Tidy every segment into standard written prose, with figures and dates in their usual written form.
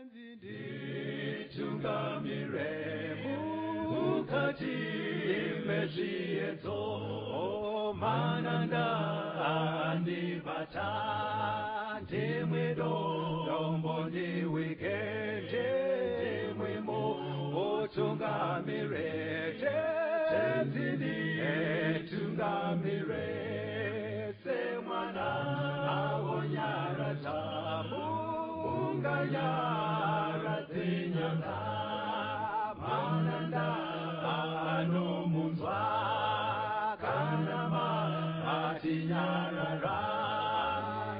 Nditungamire mukati mezviedzo, mananda andibata, ndimwe dombo ndiwike, ndimwe mutungamire, Tenzi nditungamire, semwana awonyaradza munganyaradze nyanga, mananda anomunzwa kana matinyarara,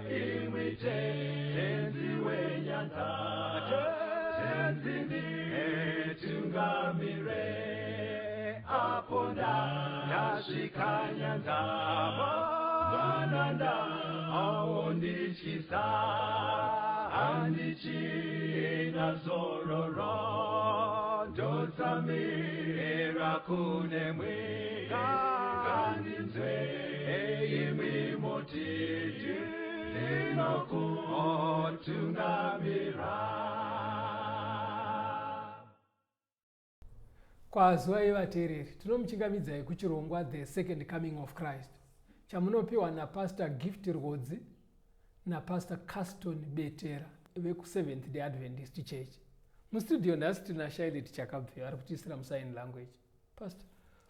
imwi Tenzi wenyanza, Tenzi nditungamire, apo ndasvika nyanza, mananda aondityisa, handichina zororo, ndotsamira kunemwi, ngandinzwe imwi moti ndinokutungamira. Kwazivai vateereri, tinomuchingamidzai kuchirongwa The Second Coming of Christ chamunopiwa naPastor Gift Rwodzi naPastor Caston Betera vekuSeventh Day Adventist Church. Mustudio nhasi tina Shailet Chakabve ari kutiisira musign language. Pastor,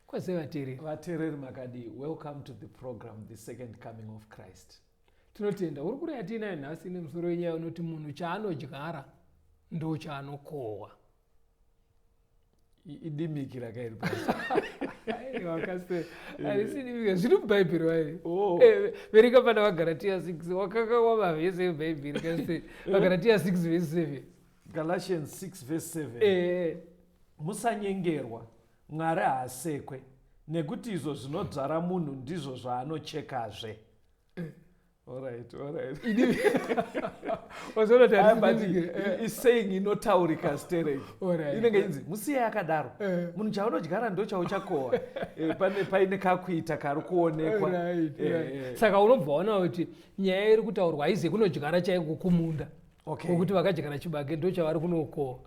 kwazivai vateereri. Vateereri makadii, welcome to the program The Second Coming of Christ. Tinotenda. Hurukuro yatiinayo nhasi ine musoro wenyaya unoti munhu chaanodyara ndo chaanokohwa. Idimiki rakairi harisi dimiki, zviri mubhaibheri wairi. Oh. Verenga pana vaGalatia 6, wakakawa mavhesi ebhaibheri kasi vaGalatia 6 vhesi 7. Galatians 6 vhesi 7. Musanyengerwa, Mwari haasekwe, nekuti izvo zvinodzvara munhu ndizvo zvaanochekazve. Alright, alright. Wazoona kuti Aya, but harisi dimiki. Isaying inotaurika stereki. Inenge inzi musiye yakadaro. Munhu chaunodyara ndo chauchakohwa. Pane paine kakuita kari kuonekwa. Saka unobva waona kuti nyaya iri kutaurwa haizi yekunodyara chaiko kumunda. Ngokuti vakadyara chibage ndo chavari kunokohwa.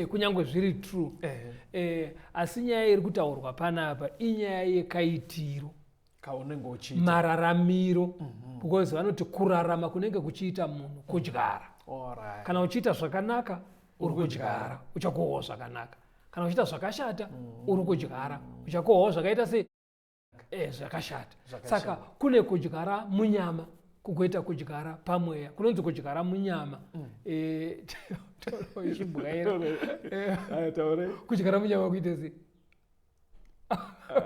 Kunyange zviri true. Asi nyaya iri kutaurwa panapa inyaya yekaitiro. Kaunenge uchiita. Mararamiro. Because vanoti kurarama kunenge kuchiita munhu kudyara. Kana uchiita zvakanaka uri kudyara, uchakohwa zvakanaka. Kana uchiita zvakashata uri kudyara, uchakohwa zvakaita sei? Zvakashata. Zvakashata. Saka kune kudyara munyama, kugoita kudyara pamweya. Kunonzi kudyara munyama. Ichibwaira. Aya, taurei. Kudyara munyama kuite sei?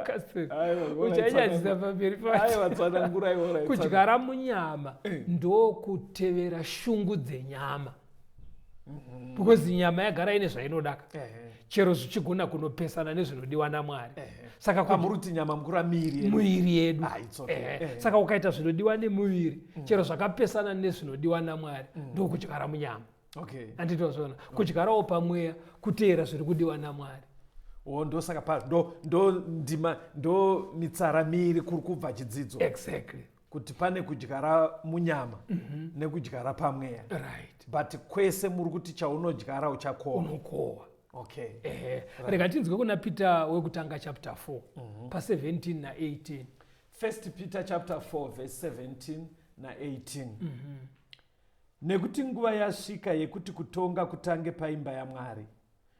Kasiri. Aiwa, Uchanyadzisa pamberi pacho. Aiwa, tsanangurai, alright, Kudyara munyama ndokutevera shungu dzenyama. Because nyama yagara ine zvainodaka. Chero zvichigona kunopesana nezvinodiwa naMwari. Saka Pamuri kuti nyama mukura miviri yedu. Muviri yedu. Ah, it's okay. Saka ukaita zvinodiwa nemuviri, chero zvakapesana nezvinodiwa naMwari, ndokudyara munyama. Anditozviona. Kudyarawo pamweya, kuteera zviri kudiwa naMwari. Oh, ndosaka pa, ndo, ndo ndima, ndo mitsara miviri kuri kubva chidzidzo. Kuti pane kudyara munyama nekudyara pamweya. But kwese muri kuti chaunodyara uchakohwa. Unokohwa. Rega tinzwe kuna Peter wekutanga chapter 4, pa 17 na 18. First Peter chapter 4 verse 17 na 18. Nekuti nguva yasvika yekuti kutonga kutange paimba yaMwari.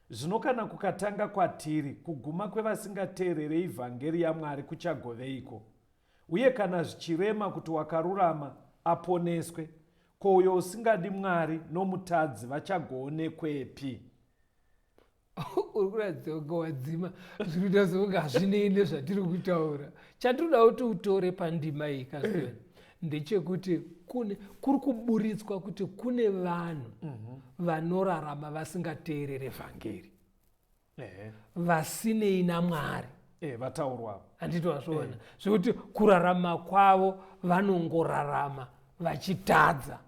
Zvino kana kukatanga kwatiri, kuguma kwevasingateererei vhangeri yaMwari kuchagoveiko? Uye kana zvichirema kuti wakarurama aponeswe, ko uyo usingadi Mwari nomutadzi vachagoonekwepi? Uri kuratidza kunge wadzima, zviri kuita sekunge hazvinei nezvatiri kutaura. Chandinoda kuti utore pandima iyi, Kasper, ndechekuti kuri kuburitswa kuti kune vanhu vanorarama vasingateerere vhangeri. Vasinei naMwari. Vataurwa. Handiti wazviona? Zvekuti kurarama kwavo vanongorarama vachitadza.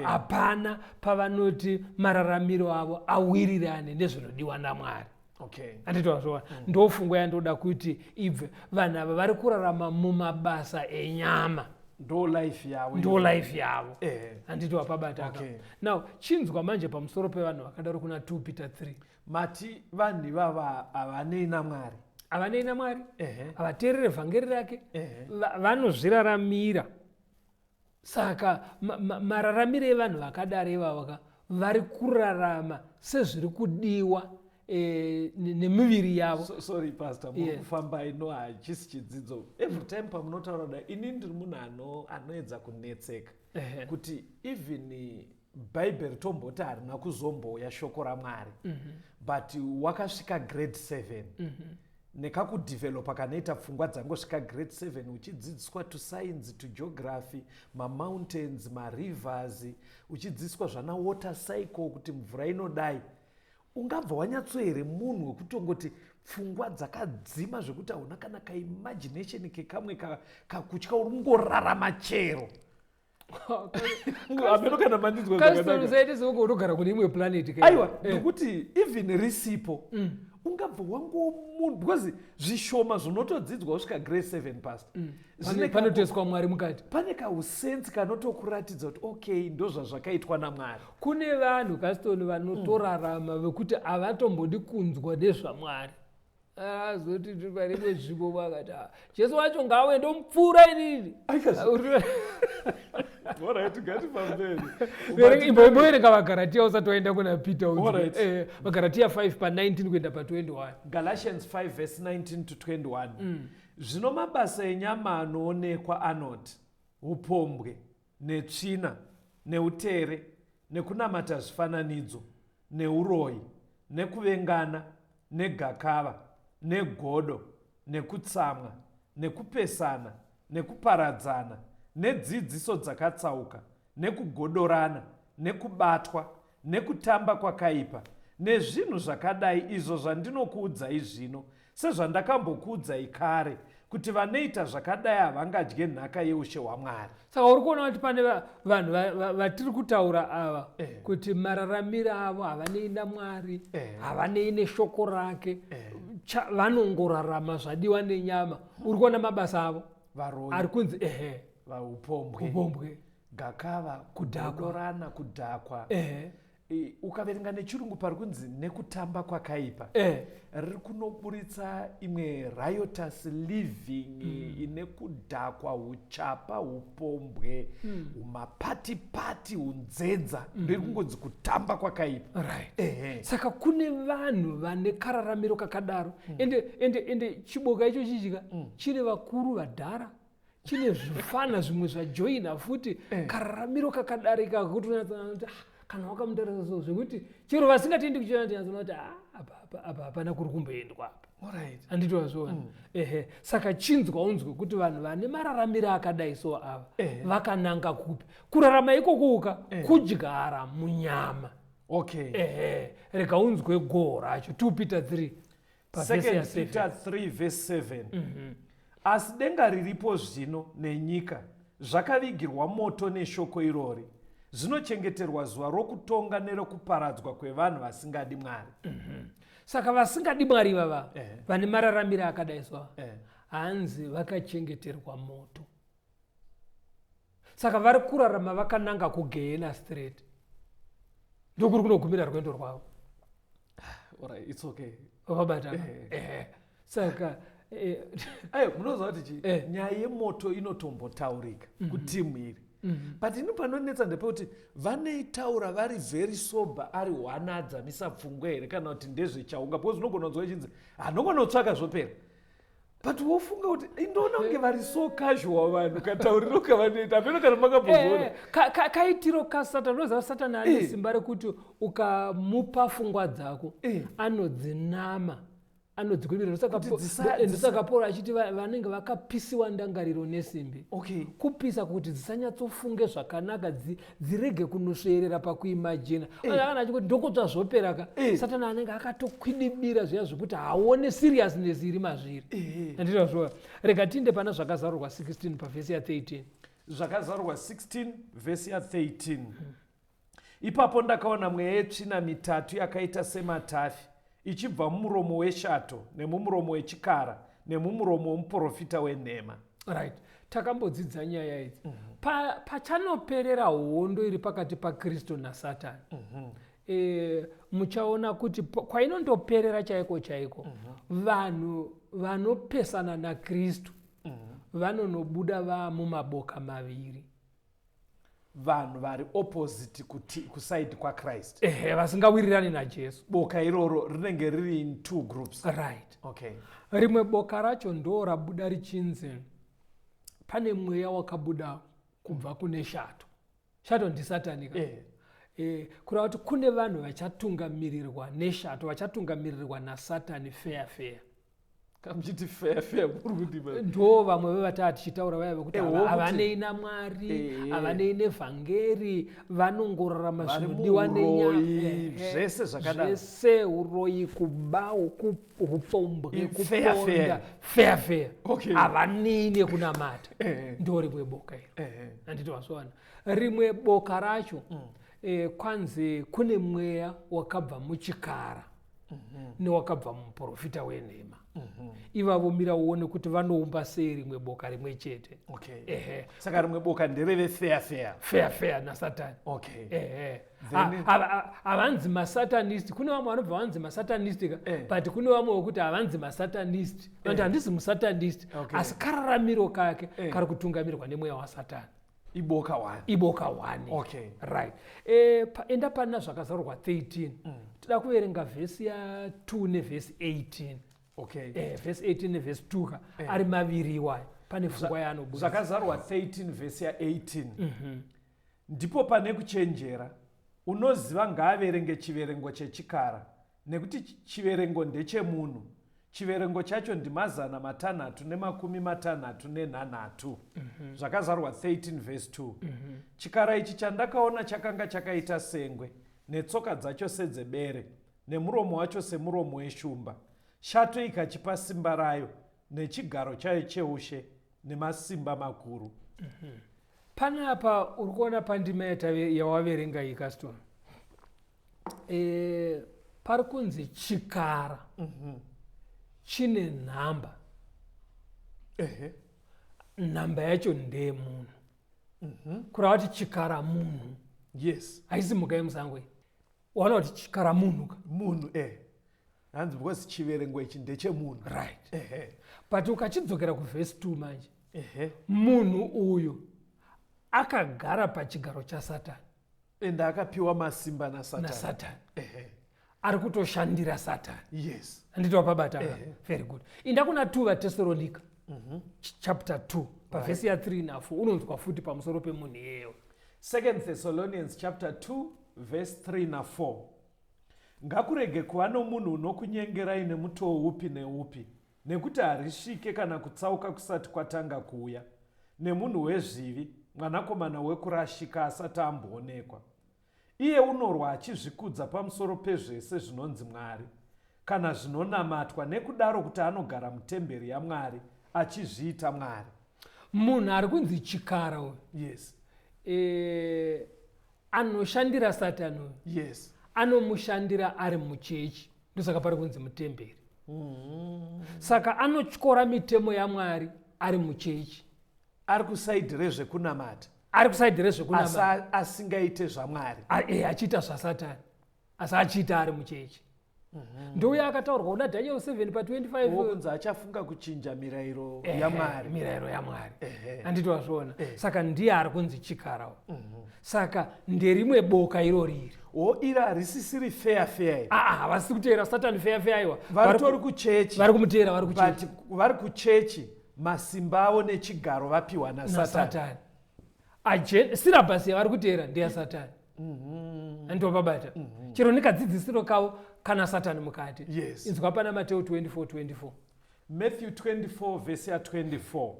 Hapana pavanoti mararamiro avo awirirane nezvinodiwa naMwari. Handiti wazviona? Ndofungwa yandoda kuti ibve. Vanhu ava vari kurarama mumabasa enyama. Ndo life yavo. Ndo life yavo. Eh. Handiti wapabataka? Okay. Now chinzwa manje pamusoro pevanhu vakadaro kuna 2 Peter 3. Mati vanhu ivava havanei naMwari. Havanei naMwari. Havateerere vhangeri rake. Vanozviraramira. Saka mararamiro evanhu vakadaro ivava ka, vari kurarama sezviri kudiwa nemiviri yavo. So, sorry pastor, muri kufamba ino, hachisi chidzidzo. Every time pamunotaura kudai, ini ndiri munhu anoedza kunetseka kuti even Bhaibheri tomboti harina kuzombouya shoko raMwari, but wakasvika grade 7, nekakudhivhelopa kanoita pfungwa dzangosvika grade 7, uchidzidziswa to science, to geography, mamountains, marivers, uchidzidziswa zvana water cycle, kuti mvura inodai, ungabva wanyatso here munhu wekutongoti pfungwa dzakadzima zvekuti hauna kana kaimagination kekamwe kakutya, uri kungorarama chero? Hameno kana mandinzwa zvakanaka. Usaite sekuti unogara kune imwe planet ka. Aiwa, ndikuti even risipo, ungabva wangomunhu, because zvishoma zvinotodzidzwa kusvika grade 7, pastor, Panoteswa Mwari mukati. Pane kausense kanotokuratidza kuti okay, ndo zvazvakaitwa naMwari. Kune vanhu, Kastoni, vanotorarama vekuti havatombodi kunzwa nezvaMwari. Azoti parimwe zvipo vakati, "Ah, Jesu wacho ngauye, ndomupfuura inini." Alright, ngatifambeni. Imboverenga vaGaratiya usati waenda kuna Peter unzwe. Alright. VaGaratiya 5 pa19 kuenda pa21. Galatians 5 verse 19 to 21. Zvino mabasa enyama anoonekwa anoti: upombwe, netsvina, neutere, nekunamata zvifananidzo, neuroyi, nekuvengana, negakava, negodo, nekutsamwa, nekupesana, nekuparadzana, nedzidziso dzakatsauka, nekugodorana, nekubatwa, nekutamba kwakaipa, nezvinhu zvakadai, izvo zvandinokuudzai zvino, sezvandakambokuudzai kare, kuti vanoita zvakadai havangadye nhaka yeushe hwaMwari. Saka uri kuona kuti pane vanhu vatiri kutaura ava kuti mararamiro avo havanei naMwari, havanei neshoko rake. Vanongorarama zvadiwa nenyama. Uri kuona mabasa avo Varoyi, ari kunzi, ehe, vaupombwe, upombwe, gakava, kudhakwa. Kugodorana, kudhakwa. Ukaverenga nechirungu pari kunzi nekutamba kwakaipa, riri kunoburitsa imwe riotous living ine kudhakwa, uchapa, upombwe, umapatipati, unzenza. Riri kungonzi kutamba kwakaipa. Saka kune vanhu vane kararamiro kakadaro. Ende chiboka icho chichika chine vakuru, vadhara, chine zvifana zvimwe zvajoina futi. Kararamiro kakadarika kuti unatsoona kuti, ah, kana wakamutarisa so, zvekuti chero vasingatendi kuchiona kuti, ah, apa hapana kuri kumboendwa apa. Handiti wazviona? Ehe. Saka chinzwa unzwe kuti vanhu vane mararamiro akadai so ava vakananga kupi. Kurarama ikokuka kudyara munyama. Ehe, rega unzwe goho racho, 2 Peter 3 pavhesi Second ya7. Peter 3 verse 7. Asi denga riripo zvino nenyika zvakavigirwa moto neshoko irori, zvinochengeterwa zuva rokutonga nerekuparadzwa kwevanhu vasingadi Mwari. Saka vasingadi Mwari vava vane mararamiro akadai so, hanzi vakachengeterwa moto. Saka vari kurarama vakananga kugehena straight, ndokuri kunogumira rwendo rwavo. Alright, it's okay. Wakabata? Eh. Ehe. Saka Ayo, munoziva kuti chi nyaya yemoto inotombotaurika kutimu iri, but ini panonetsa ndepekuti vanoitaura vari very sober, ari one adzamisa pfungwa here, kana kuti ndezvechaunga? Because unogona kunzwa ichinzi hanogona kutsvaka zvopera, but wofunga kuti indoona kunge vari so casual vanhu, katauriro kavanoita. Hameno kana makambozviona. Kaitiro kaSatani. Unoziva Satani ane simba rekuti ukamupa pfungwa dzako, anodzinama, anodzikwidibira. Kuti Ndosaka Paul achiti vanenge vakapisiwa ndangariro nesimbi. Kupisa kuti dzisanyatsofunge zvakanaka, dzirege kunosverera pakuimagina. Kana achikuti ndokutsva zvopera ka, Satani anenge akatokwidibira zviya zvekuti haone seriousness iri mazviri. Handiti rega tiinde pana Zvakazarurwa 16 pavhesi ya13. Zvakazarurwa 16 vhesi ya13. Ipapo ndakaona mweya yetsvina mitatu yakaita sematafi, ichibva mumuromo weshato, nemumuromo wechikara, nemumuromo womuprofita wenhema. Right. Takambodzidza nyaya idzi. Pachanoperera hondo iri pakati paKristu naSatani, muchaona kuti kwainondoperera chaiko chaiko, vanhu vanopesana naKristu vanonobuda vamumaboka maviri. Vanhu vari opposite kuti kuside kwaChrist. Ehe, vasingawirirani naJesu. Boka iroro rinenge riri in two groups. Right. Okay. Rimwe boka racho ndo rabuda richinzi pane mweya wakabuda kubva kune shato. Shato ndisatani ka. Kureva kuti kune vanhu vachatungamirirwa neshato, vachatungamirirwa nasatani fair fair. Kamuchiti fair fair, muri kuti Ndo vamwe vevataa tichitaura vaya vekuti havanei namwari, havanei nevhangeri, vanongorarama Vari zvinodiwa. Muuroyi, zvese zvakadaro. Zvese, uroyi, kuba, upombwe, Fair, fair. kuponda, fair fair. Havanei nekunamata. Ndo rimwe boka iro. Handiti wazviona? Rimwe boka racho, kwanzi kune mweya wakabva muchikara newakabva mumuprofita wenhema. Ivavo mira uone kuti vanoumba sei rimwe boka rimwe chete. Ehe. Saka rimwe boka ndereve fair fair. Fair fair nasatani. Ehe. Havanzi masatanist. Kune vamwe vanobva vanzi masatanist ka. But kune vamwe vekuti havanzi masatanist, vanoti handisi musatanist, asi kararamiro kake kari kutungamirwa nemweya wasatani. Iboka one. Iboka one. Right. Enda pana Zvakazarurwa 13. Toda kuverenga vhesi ya2 nevhesi 18. Vhesi 18 nevhesi 2 ka. Ari maviri iwayo, pane pfungwa yaanobuda. Zvakazarurwa 13 vhesi ya18: Ndipo pane kuchenjera, unoziva ngaaverenge chiverengo chechikara, nekuti chiverengo ndechemunhu. Chiverengo chacho ndimazana matanhatu nemakumi matanhatu nenhanhatu. Zvakazarurwa 13 vhesi 2. Chikara ichi chandakaona chakanga chakaita sengwe, netsoka dzacho sedzebere, nemuromo wacho semuromo weshumba. Shato ikachipa simba rayo nechigaro chayo cheushe nemasimba makuru. Panapa uri kuona pandima yawaverenga iyi, Caston, pari kunzi chikara chine nhamba. Nhamba yacho ndeyemunhu. Kureva kuti chikara munhu. Haisi mhuka yemusango iyi. Waona kuti chikara munhu ka? Munhu, hanzi because chiverengo ichi ndechemunhu. Right. But ukachidzokera kuvhesi 2 manje, munhu uyu akagara pachigaro chasatani. Ende akapiwa masimba nasatani. Nasatani. Ari kutoshandira Satani. Handiti wapabata? Very good. Inda kuna 2 vaTesalonika chapter 2, pavhesi ya3 na4, unonzwa futi pamusoro pemunhu iyeyo. Second Thessalonians chapter 2 verse 3 na4: Ngakurege kuva nomunhu unokunyengerai nemutoo upi neupi, nekuti harisvike kana kutsauka kusati kwatanga kuuya, nemunhu wezvivi, mwanakomana wekurashika, asati amboonekwa. Iye unorwa achizvikudza pamusoro pezvese zvinonzi Mwari kana zvinonamatwa, nekudaro kuti anogara mutemberi yaMwari achizviita Mwari. Munhu ari kunzi chikara uyu, anoshandira Satani uyu, anomushandira ari muchechi. Ndosaka pari kunzi mutemberi. Saka anotyora mitemo yaMwari ari muchechi. Ari kuside rezvekunamata. Ari kuside rezvekunamata. Asi asingaite zvamwari. Achiita zvasatani, asi achiita ari muchechi. Ndouya akataurwa kuna Daniel 7 pa25. Wokunzi achafunga kuchinja mirayiro yamwari. Mirayiro yaMwari. Handiti wazviona? Saka ndiye ari kunzi chikara. Saka nderimwe boka irori iri. O, iri harisisiri fair fair iri. Aa, havasi kuteera Satani fair fair, aiwa. Varitori kuchechi. Vari kumuteera vari kuchechi. But vari kuchechi, masimba avo nechigaro vapiwa nasatani. Nasatani. Syllabus yavari kuteera ndeyasatani. Handiti wapabata? Chero nekadzidzisiro kavo kana Satani mukati. Inzwa pana Mateo 24 24. Matthew 24 vhesi ya24: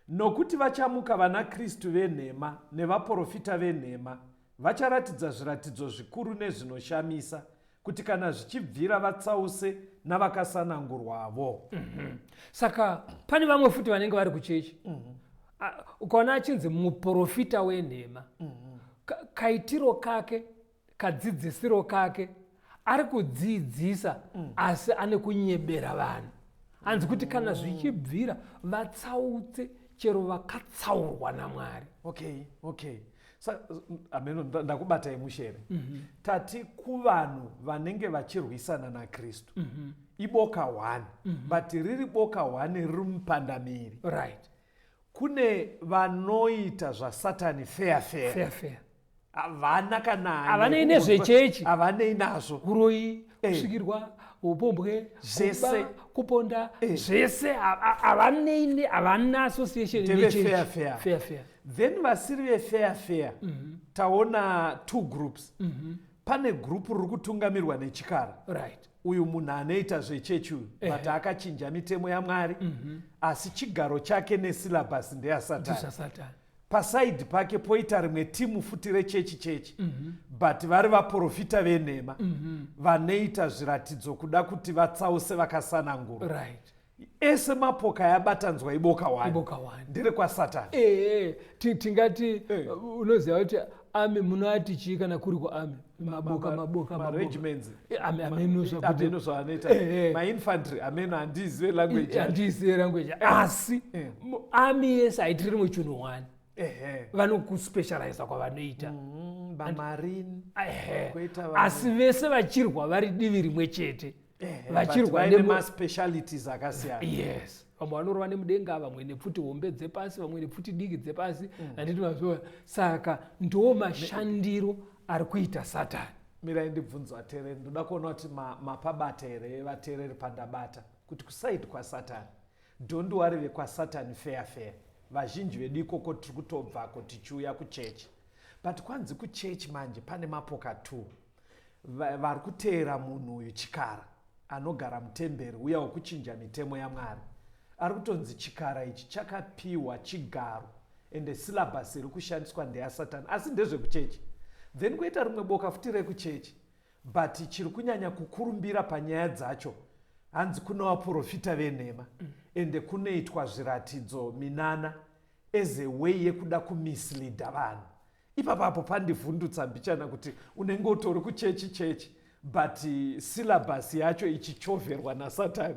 Nokuti vachamuka vana Kristu venhema nevaprofita venhema, vacharatidza zviratidzo zvikuru nezvinoshamisa, kuti kana zvichibvira vatsause navakasanangurwavo. Saka pane vamwe futi vanenge vari kuchechi. Ukaona achinzi muprofita wenhema, kaitiro kake, kadzidzisiro kake, ari kudzidzisa asi ane kunyebera vanhu. Hanzi kuti kana zvichibvira vatsautse. Chero vakatsaurwa naMwari. Okay, sa ameno ndakubatai mushere. Tati kuvanhu vanenge vachirwisana naKristu iboka 1, but riri boka 1 riri mupandamiri. Kune vanoita zvaSatani fair fair. Fair fair. Havana kana Havanei nezvechechi. Havanei nazvo. Uroyi, kusvikirwa, upombwe, Zvese. kuba, kuponda, zvese havanei havana association Ndeve nechechi. fair fair. Fair fair. Then vasiri vefair fair, taona two groups. Pane gurupu riri kutungamirwa nechikara. Uyu munhu anoita zvechechi uyu, but akachinja mitemo yaMwari, asi chigaro chake nesyllabus ndeyasatani. Ndizvasatani. Pasaidhi pake poita rimwe timu futi rechechi chechi, but vari vaprofita venhema vanoita zviratidzo kuda kuti vatsause vakasanangurwa. Ese mapoka yabatanzwa iboka 1. Iboka 1. Nderekwasatani. Ee, tingati unoziva kuti army munoati chii kana kuri kuarmy? Maboka, maboka, maboka. Maregiments. Ameno zvakuti Ameno zvavanoita. Mainfantry, ameno, handizive language yacho. Handizive language, asi army yese haitiri rimwe chinhu one. Vanokuspecializa kwavanoita. Vamarine. Kwoita vamwe. Asi vese vachirwa vari divi rimwe chete. But Vachirwa vaine maspecialities akasiyana. Yes, vamwe vanorova nemudenga, vamwe nepfuti hombe dzepasi, vamwe nepfuti diki dzepasi, handiti mazviona? Saka ndo mashandiro ari kuita Satani. Mirai ndibvunzo vateereri. Ndoda kuona kuti mapabata here vateereri pandabata kuti kusaidi kwasatani. Don't worry, vekwasatani fair fair, vazhinji vedu ikoko tiri kutobvako tichiuya kuchechi. But kwanzi kuchechi manje pane mapoka 2. Vari kuteera munhu uyu chikara anogara mutemberi uya wekuchinja mitemo yaMwari. Ari kutonzi chikara ichi chakapiwa chigaro, ende syllabus iri kushandiswa ndeyasatani, asi ndezvekuchechi. Then kwoita rimwe boka futi rekuchechi, but chiri kunyanya kukurumbira panyaya dzacho, hanzi kuna vaprofita venhema, ende kunoitwa zviratidzo minana as a way yekuda kumisleada vanhu. Ipapapo pandivhundutsa mbichana kuti unenge utori kuchechi chechi, but syllabus yacho ichishoverwa nasatani.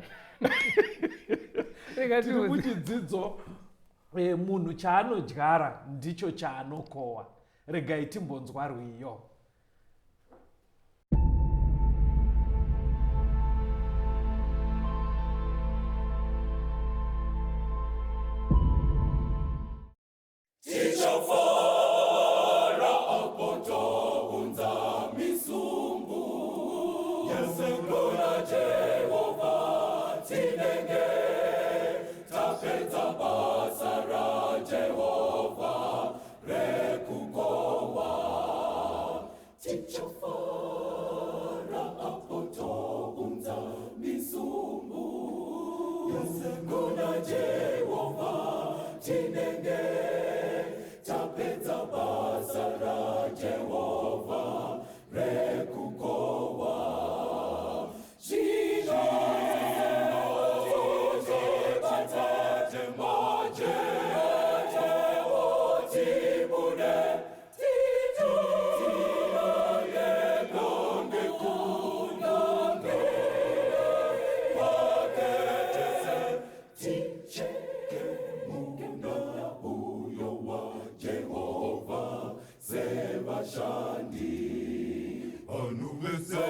Tiri muchidzidzo munhu chaanodyara ndicho chaanokohwa. Regai timbonzwa rwiyo. Tichafara apo tounza misumbu yesengona Jehova, tinenge tapedza basa raJehova rekukohwa. Tichafara apo tounza misumbu yesengona Jehova, tinenge tapedza basa raJehova rekukohwa. Zvino tibate maje, tibude, ticheke munda uyo waJehova sevashandi. Vanhu vese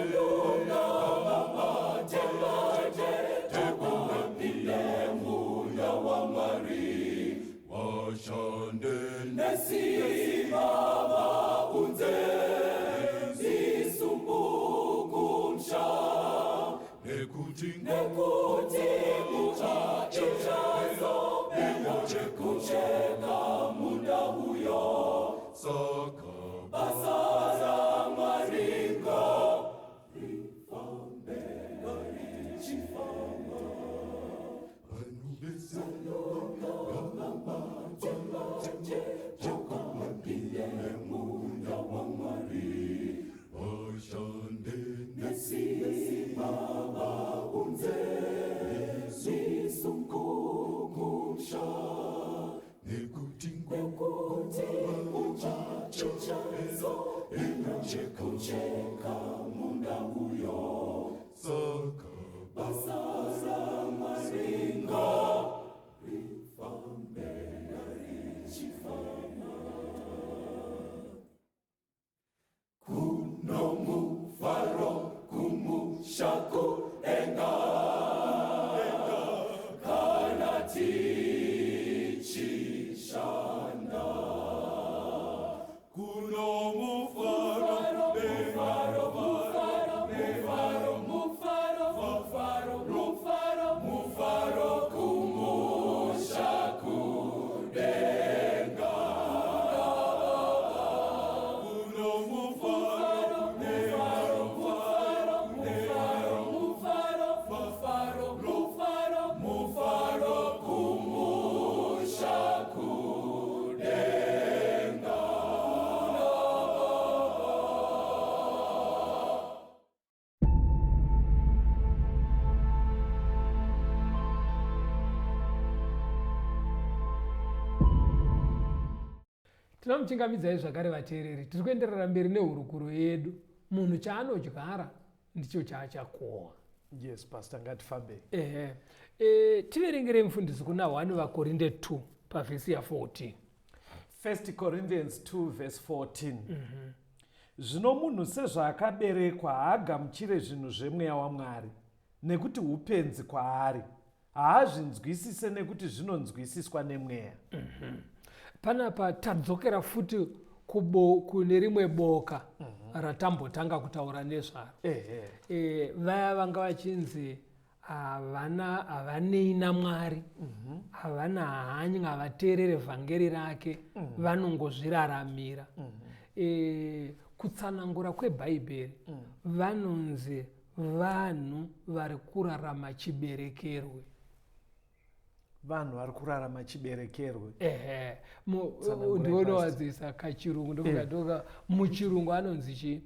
tekupinde munda waMwari, vashande nesimba, vaunze misumbu kumusha, nekuti kucheka munda uyo. Saka basa raMwari rifambe richifamba. Vanhu vese tekupinde munda waMwari, vashande nesimba, vaunze misumbu kumusha, nekuti kucheka munda uyo. Saka basa raMwari rifambe. Tinomuchingamidzai zvakare vateereri. Tiri kuenderera mberi nehurukuro yedu. Munhu chaanodyara ndicho chaachakohwa. Yes, pastor, ngatifambei. Ehe. E, tiverengerei mufundisi kuna 1 vaKorinde 2 pavhesi ya 14. 1 Corinthians 2 verse 14. Zvino munhu sezvaakaberekwa haagamuchire zvinhu zvemweya waMwari, nekuti upenzi kwaari. Haazvinzwisise nekuti zvinonzwisiswa nemweya. Panapa tadzokera futi kune rimwe boka ratambotanga kutaura nezvaro. Vaya vanga vachinzi havana havanei naMwari, havana hanya, havateerere vhangeri rake, vanongozviraramira. Kutsanangura kwebhaibheri, vanonzi vanhu vari kurarama chiberekerwe. Vanhu vari kurarama chiberekerwe. Ehe. Tsanangurai, Ndionowadzisa kachirungu ndokuti muchirungu anonzi chi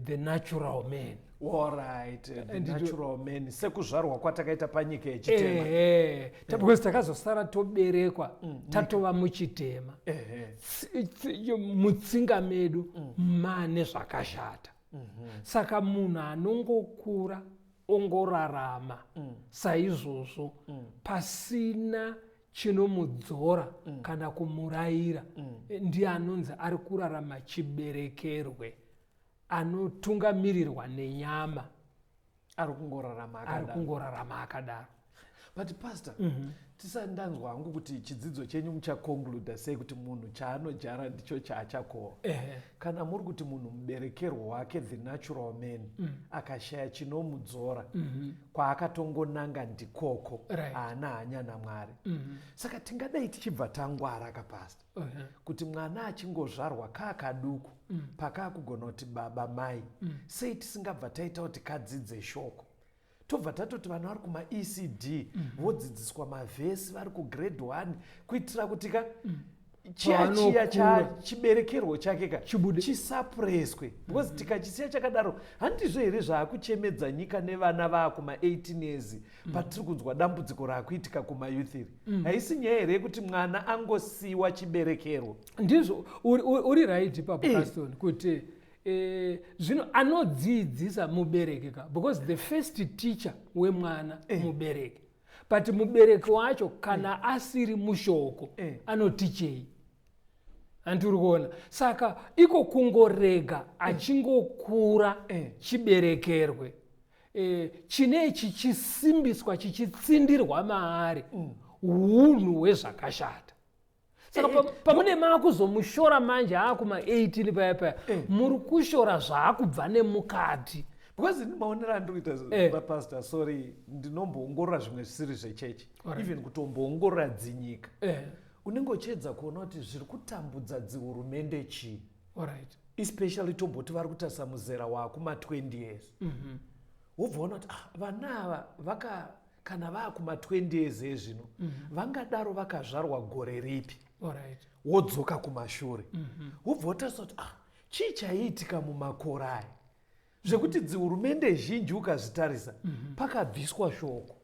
the natural man. Alright, the And natural man, sekuzvarwa kwatakaita panyika yechitema. Ehe, because takazosara toberekwa tatova muchitema. Mutsinga medu mane zvakashata. Saka munhu anongokura ongorarama saizvozvo pasina chinomudzora kana kumurayira, ndiye anonzi ari kurarama chiberekerwe, anotungamirirwa nenyama. Ari kungorarama Ari akadaro. kungorarama akadaro. But pastor, tisati ndanzwa hangu kuti chidzidzo chenyu muchaconcluda sei kuti munhu chaanodyara ndicho chaachakohwa, kana muri kuti munhu muberekerwo wake, the natural man, akashaya chinomudzora, kwaakatongonanga ndikoko, haana hanya naMwari, saka tingadai tichibva tangwara kapastor kuti mwana achingozvarwa kaakaduku, pakaakugona kuti baba, mai, sei tisingabva taita kuti kadzidze shoko? Tobva tatoti vana vari kumaECD vodzidziswa mavhesi vari kugrade 1, kuitira kuti ka chiya chiya Pavanokura. chiberekerwo chake ka Chibude. chisuppresswe, because tikachisiya chakadaro, handizvo here zvaakuchemedza nyika nevana vaakuma18 years, patiri kunzwa dambudziko raakuitika kumayouth iri? Haisi nyaya here yekuti mwana angosiyiwa chiberekerwo? Ndizvo, uri right ipapo, Caston, kuti zvino anodzidzisa mubereki ka, because the first teacher wemwana mubereki. But mubereki wacho kana asiri mushoko, anotichei? Handiri kuona. Saka iko kungorega achingokura chiberekerwe, chine chichisimbiswa, chichitsindirwa maari unhu hwezvakashata. Saka pamune maakuzomushora manje aakuma18 paya paya, muri kushora zvaakubva nemukati. Because ini maonero andiri kuita, pastor, sorry, ndinomboongorora zvimwe zvisiri zvechechi, even kutomboongorora dzinyika. Unenge uchiedza kuona kuti zviri kutambudza dzihurumende chii, especially tomboti vari kutarisa muzera waakuma20 years. Wobva waona kuti ah, vana ava vaka kana vaakuma20 years ezvino, vangadaro vakazvarwa gore ripi? Wodzoka kumashure, wobva watarisa kuti ah, chii chaiitika mumakore aya zvekuti dzihurumende zhinji ukazvitarisa, pakabviswa shoko,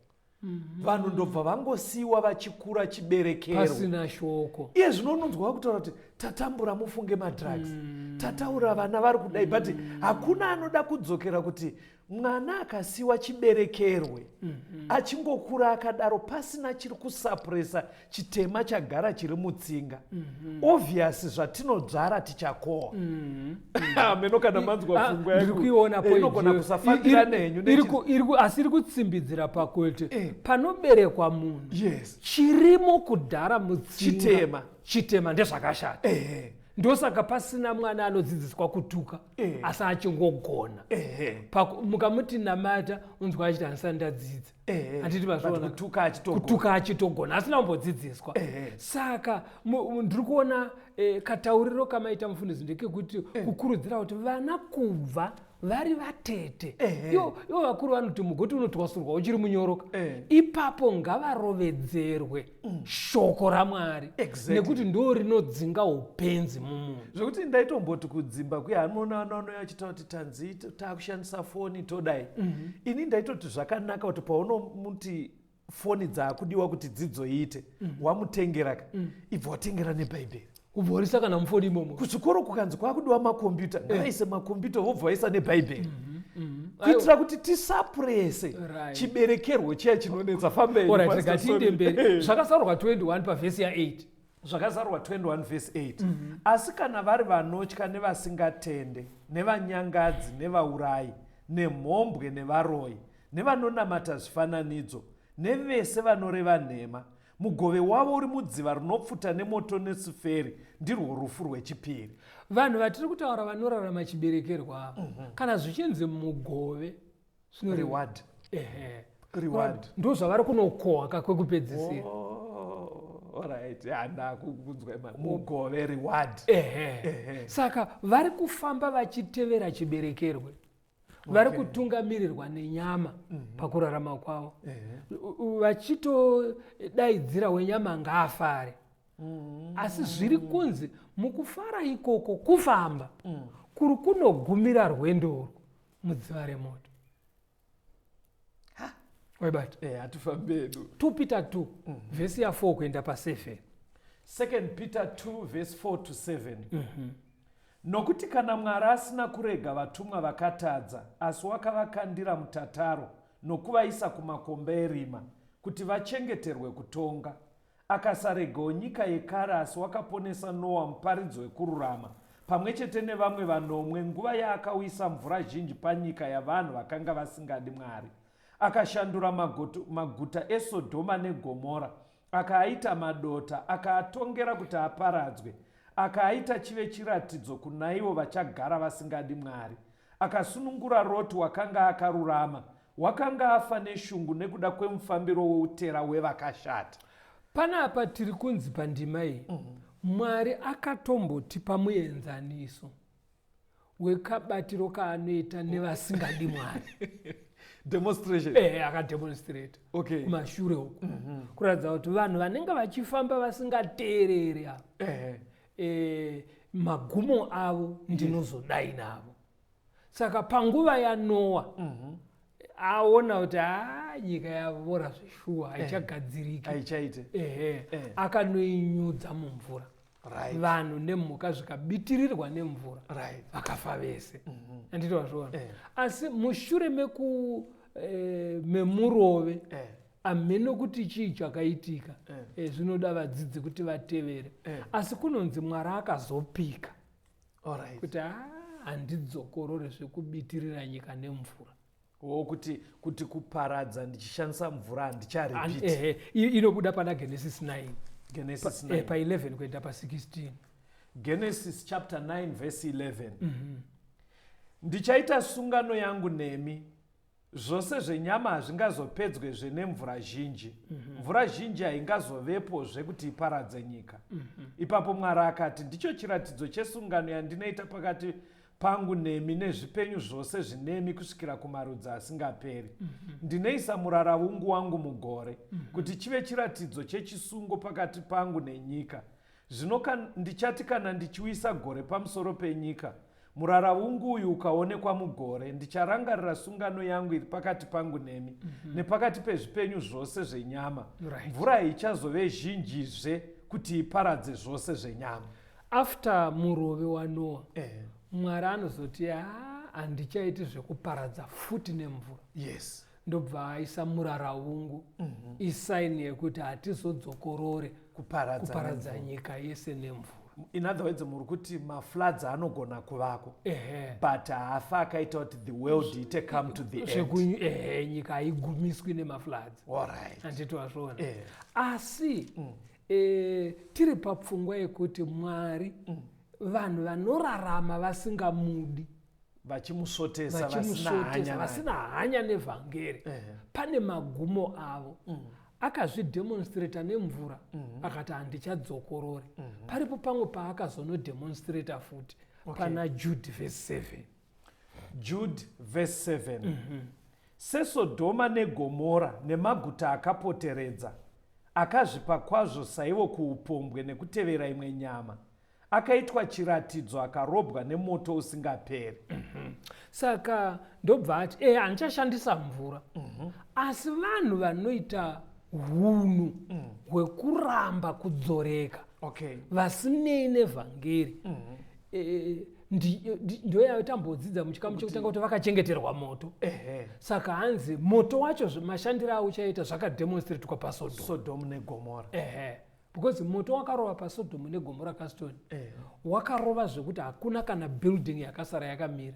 vanhu ndobva vangosiyiwa vachikura chiberekerwo pasina shoko. Iye zvino unonzwa kutaura kuti tatambura, mufunge madrugs, tataura vana vari kudai, but hakuna anoda kudzokera kuti mwana akasiyiwa chiberekerwe achingokura akadaro pasina chiri kusuppressa chitema chagara chiri mutsinga, obvious zvatinodzvara tichakohwa. Meno kana manzwa Ah, pfungwa ndiri yangu. kuiona Eh, inogona point. kusafambira nenyu Asi iri kutsimbidzira pakuti panoberekwa munhu, chirimo kudhara mutsinga Chitema. Chitema ndezvakashata. Ndosaka pasina mwana anodzidziswa kutuka, asi achingogona. Mukamuti namata, unzwa achiti handisati ndadzidza. Handiti But mazviona? kutuka achitogona. Kutuka achitogona asina kumbodzidziswa. Saka ndiri kuona katauriro kamaita mufundisi ndekekuti kukurudzira kuti vana kubva vari vatete, ivo vakuru vanoti mugoti unotwasurwa uchiri munyoroka. Ipapo ngavarovedzerwe shoko raMwari, nekuti ndo rinodzinga upenzi mumunhu. Zvekuti ndaitomboti kudzimba kuya anoona vana vanouya vachitaura kuti tanzi taakushandisa foni, todai. Ini ndaitoti zvakanaka kuti paunomuti foni dzaakudiwa kuti dzidzo iite, wamutengera ka, ibva watengera nebhaibheri. Kubva kana mufoni imomo. Kuzvikoro kukanzi kwakudiwa makombiyuta, ngavaise makombiyuta, vobva vaisa nebhaibheri, kuitira kuti tisapurese chiberekerwo chiya chinonetsa. Fambei. Alright, Pastor, rega tiinde sorry. mberi. Zvakazarurwa 21 pavhesi ya8. Zvakazarurwa 21 vhesi 8: Asi kana vari vanotya nevasingatende, nevanyangadzi, nevaurayi, nemhombwe, nevaroyi, nevanonamata zvifananidzo, nevese vanoreva nhema, mugove wavo uri mudziva rinopfuta nemoto nesuferi, ndirwo rufu rwechipiri. Vanhu vatiri kutaura vanorarama chiberekerwa ava, kana zvichinzi mugove, Reward. Ehe. Reward. Ndo zvavari kunokohwa kakwekupedzisira. Oh, alright, handa kunzwa mugove, reward. Ehe, saka vari kufamba vachitevera chiberekerwe, vari kutungamirirwa nenyama pakurarama kwavo, vachitodaidzira wenyama ngaafare. Asi zviri kunzi mukufara ikoko, kufamba kuri kunogumira rwendo urwu mudziva remoto. Waibata? Hatifambi hedu. 2 Peter 2, vhesi ya4 kuenda pa7. 2 Peter 2 verse 4 to 7: Nokuti kana Mwari asina kurega vatumwa vakatadza, asi wakavakandira mutataro nokuvaisa kumakomba erima kuti vachengeterwe kutonga, akasaregawo nyika yekare, asi wakaponesa Noa, muparidzi wekururama, pamwe chete nevamwe vanomwe, nguva yaakawisa mvura zhinji panyika yavanhu vakanga vasingadi Mwari, akashandura maguta eSodhoma neGomora, akaaita madota, akaatongera kuti aparadzwe, akaaita chive chiratidzo kuna ivo vachagara vasingadi Mwari, akasunungura Roti wakanga akarurama, wakanga afa neshungu nekuda kwemufambiro weutera wevakashata. Panapa tiri kunzi pandima iyi, Mwari akatombotipa muenzaniso wekabatiro kaanoita nevasingadi Mwari. Demonstration. Ehe, akademonstrata kumashure uku, kuratidza kuti vanhu vanenge vachifamba vasingateereri ava, magumo avo ndinozodai navo. Saka panguva yaNoa, aona kuti ha, nyika yavora zveshuwa, haichagadziriki, Haichaite. Ehe, akanoinyudza mumvura, vanhu nemhuka zvikabitirirwa nemvura, vakafa vese. Handiti wazviona? Asi mushure meku memurove, hameno kuti chii chakaitika, zvinoda vadzidzi kuti vatevere. Asi kunonzi Mwari akazopika kuti ha, handidzokorore zvekubitirira nyika nemvura. Wo kuti kuparadza ndichishandisa mvura handicharipiti. Ehe, inobuda pana Genesis 9. Genesis 9. Pa11 kuenda pa16. Genesis chapter 9 verse 11: Ndichaita sungano yangu nemi, zvose zvenyama hazvingazopedzwezve nemvura zhinji, mvura zhinji haingazovepozve kuti iparadze nyika. Ipapo Mwari akati, ndicho chiratidzo chesungano yandinoita pakati pangu nemi nezvipenyu zvose zvinemi kusvikira kumarudzi asingaperi. Ndinoisa muraravungu wangu mugore kuti chive chiratidzo chechisungo pakati pangu nenyika. Zvino ndichati kana ndichiuyisa gore pamusoro penyika, muraravungu uyu ukaonekwa mugore, ndicharangarira sungano yangu iri pakati pangu nemi nepakati pezvipenyu zvose zvenyama. Mvura haichazove zhinjizve kuti iparadze zvose zvenyama. After murove waNoa, Mwari anozoti, ha, handichaiti zvekuparadza futi nemvura. Ndobva aisa muraravungu, isign yekuti hatizodzokorore kuparadza kuparadza nemvura. Nyika yese nemvura. In other words, muri kuti mafloods anogona kuvako, but haafa akaita kuti the world ite come to the end. Ehe, nyika haigumiswi nemafloods. Handiti wazviona? Asi tiri papfungwa yekuti Mwari, vanhu vanorarama vasingamudi, vachimusvotesa, vasina vachimusvotesa, hanya naye. Vasina hanya nevhangeri, pane magumo avo. Akazvidemonstrata nemvura, akati handichadzokorori. Paripo pamwe paakazonodemonstrata futi pana Jude verse 7. Jude verse 7: SeSodhoma neGomora nemaguta akapoteredza, akazvipa kwazvo saivo kuupombwe nekutevera imwe nyama, akaitwa chiratidzo, akarobwa nemoto usingaperi. Saka ndobva ati, e, handichashandisa mvura, asi vanhu vanoita hunhu hwekuramba kudzoreka. Okay. Vasinei nevhangeri eh, ndoyatambodzidza muchikamu chekutanga kuti vakachengeterwa moto. Saka hanzi moto wacho mashandiro auchaita zvakademonstratwa paSodom. Sodom neGomora. Ehe, because moto wakarova paSodom neGomora, Caston, wakarova zvekuti hakuna kana building yakasara yakamira,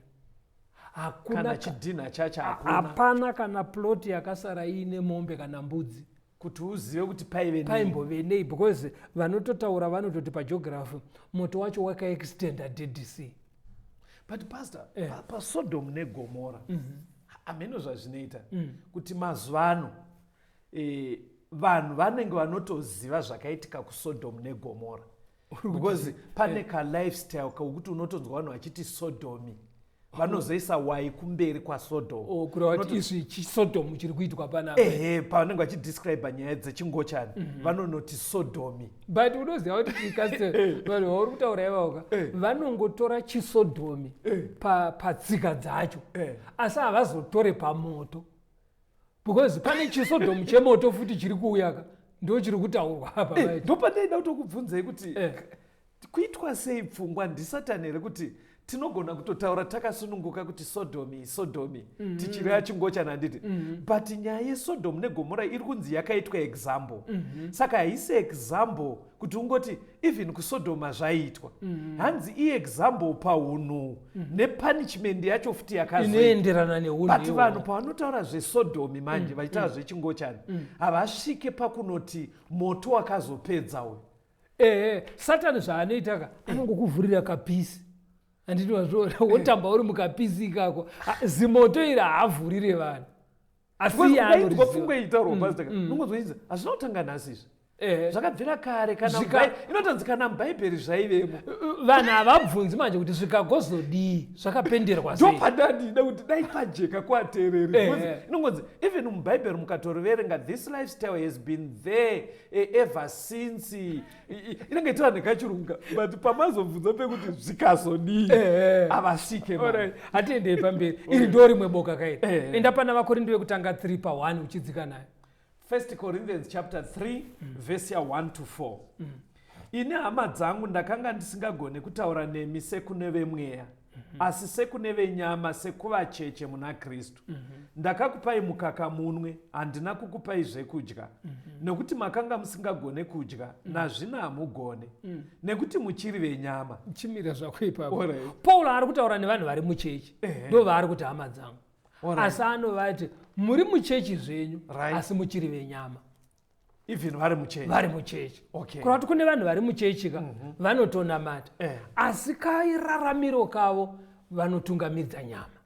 hakuna. Kana chidhinha chacho hakuna. Hapana kana plot yakasara iine mombe kana mbudzi. Kuti uzive kuti paive nei. Paimbove nei, because vanototaura vanototi pageography moto wacho wakaextenda Dead Sea. But pastor, paSodom neGomora, hameno zvazvinoita kuti mazuva ano vanhu vanenge vanotoziva zvakaitika kuSodom neGomora, because pane kalifestyle kaukuti unotonzwa vanhu vachiti sodomi, vanozoisa wai kumberi kwaSodom. Oh, kureva kuti izvi chiSodom chiri kuitwa panapa. Ehe, pavanenge vachidescribe nyaya dzechingochani vanonoti sodomi. But unoziva kuti chikaste vanhu vauri kutaura ivavoka vanongotora chisodomi patsika dzacho, asi havazotore pamoto, because pane chisodomu chemoto futi chiri kuuyaka, ndo chiri kutaurwa apa. Ndopandaida kutokubvunzai kuti kuitwa sei pfungwa ndisatani here kuti tinogona kutotaura takasununguka kuti sodomi, sodomi, tichireva chingochani, handiti? But nyaya yeSodom neGomora iri kunzi yakaitwa example. Saka haisi example kuti ungoti even kuSodhoma zvaiitwa. Hanzi iexample paunhu nepunishment yacho futi yakazoitwa. Inoenderana neunhu But ihwohwo. Vanhu pavanotaura zvesodomi manje, vachitaura zvechingochani, havasvike pakunoti moto wakazopedza uyu. Ehe, Satani zvaanoita ka, anongokuvhurira kapiece, handiti wazviona? Wotamba uri mukapiece ikako. Ah, zimoto iri haavhurire vanhu, asi iye ukainzwa anoriziva. Pfungwa ichitaurwa, pastor, unongonzwa hazvina kutanga nhasi izvi, zvakabvira kare kana inotonzi kana muBhaibheri zvaivemo. Vanhu havabvunzi manje kuti zvikagozodii, zvakapenderwa sei. Ndopandandida kuti dai pajeka kuateereri, because inongonzi even muBhaibheri mukatoriverenga, this lifestyle has been there ever since. Inenge itora nekachirunga, but pamazobvunza pekuti zvikazodii, havasvike man. Alright, hatiendei pamberi. Iri ndo rimwe boka kairi. Enda pana Vakorinto vekutanga 3 pa1 uchidzika nayo. First Corinthians chapter 3, verse ya 1 to 4. Ini, hama dzangu, ndakanga ndisingagone kutaura nemi sekune vemweya, asi sekune venyama, sekuvacheche muna Kristu. Ndakakupai mukaka munwe, handina kukupai zvekudya, nekuti makanga musingagone kudya. Nazvino hamugone, nekuti muchiri venyama. Chimira zvako ipapo. Alright. Paul ari kutaura nevanhu vari muchechi, ndo vaari kuti hama dzangu, asi anovati muri muchechi zvenyu, asi muchiri venyama. Even vari muchechi. Vari muchechi. Kureva kuti kune vanhu vari muchechi ka, vanotonamata, asi kairaramiro kavo vanotungamidza nyama,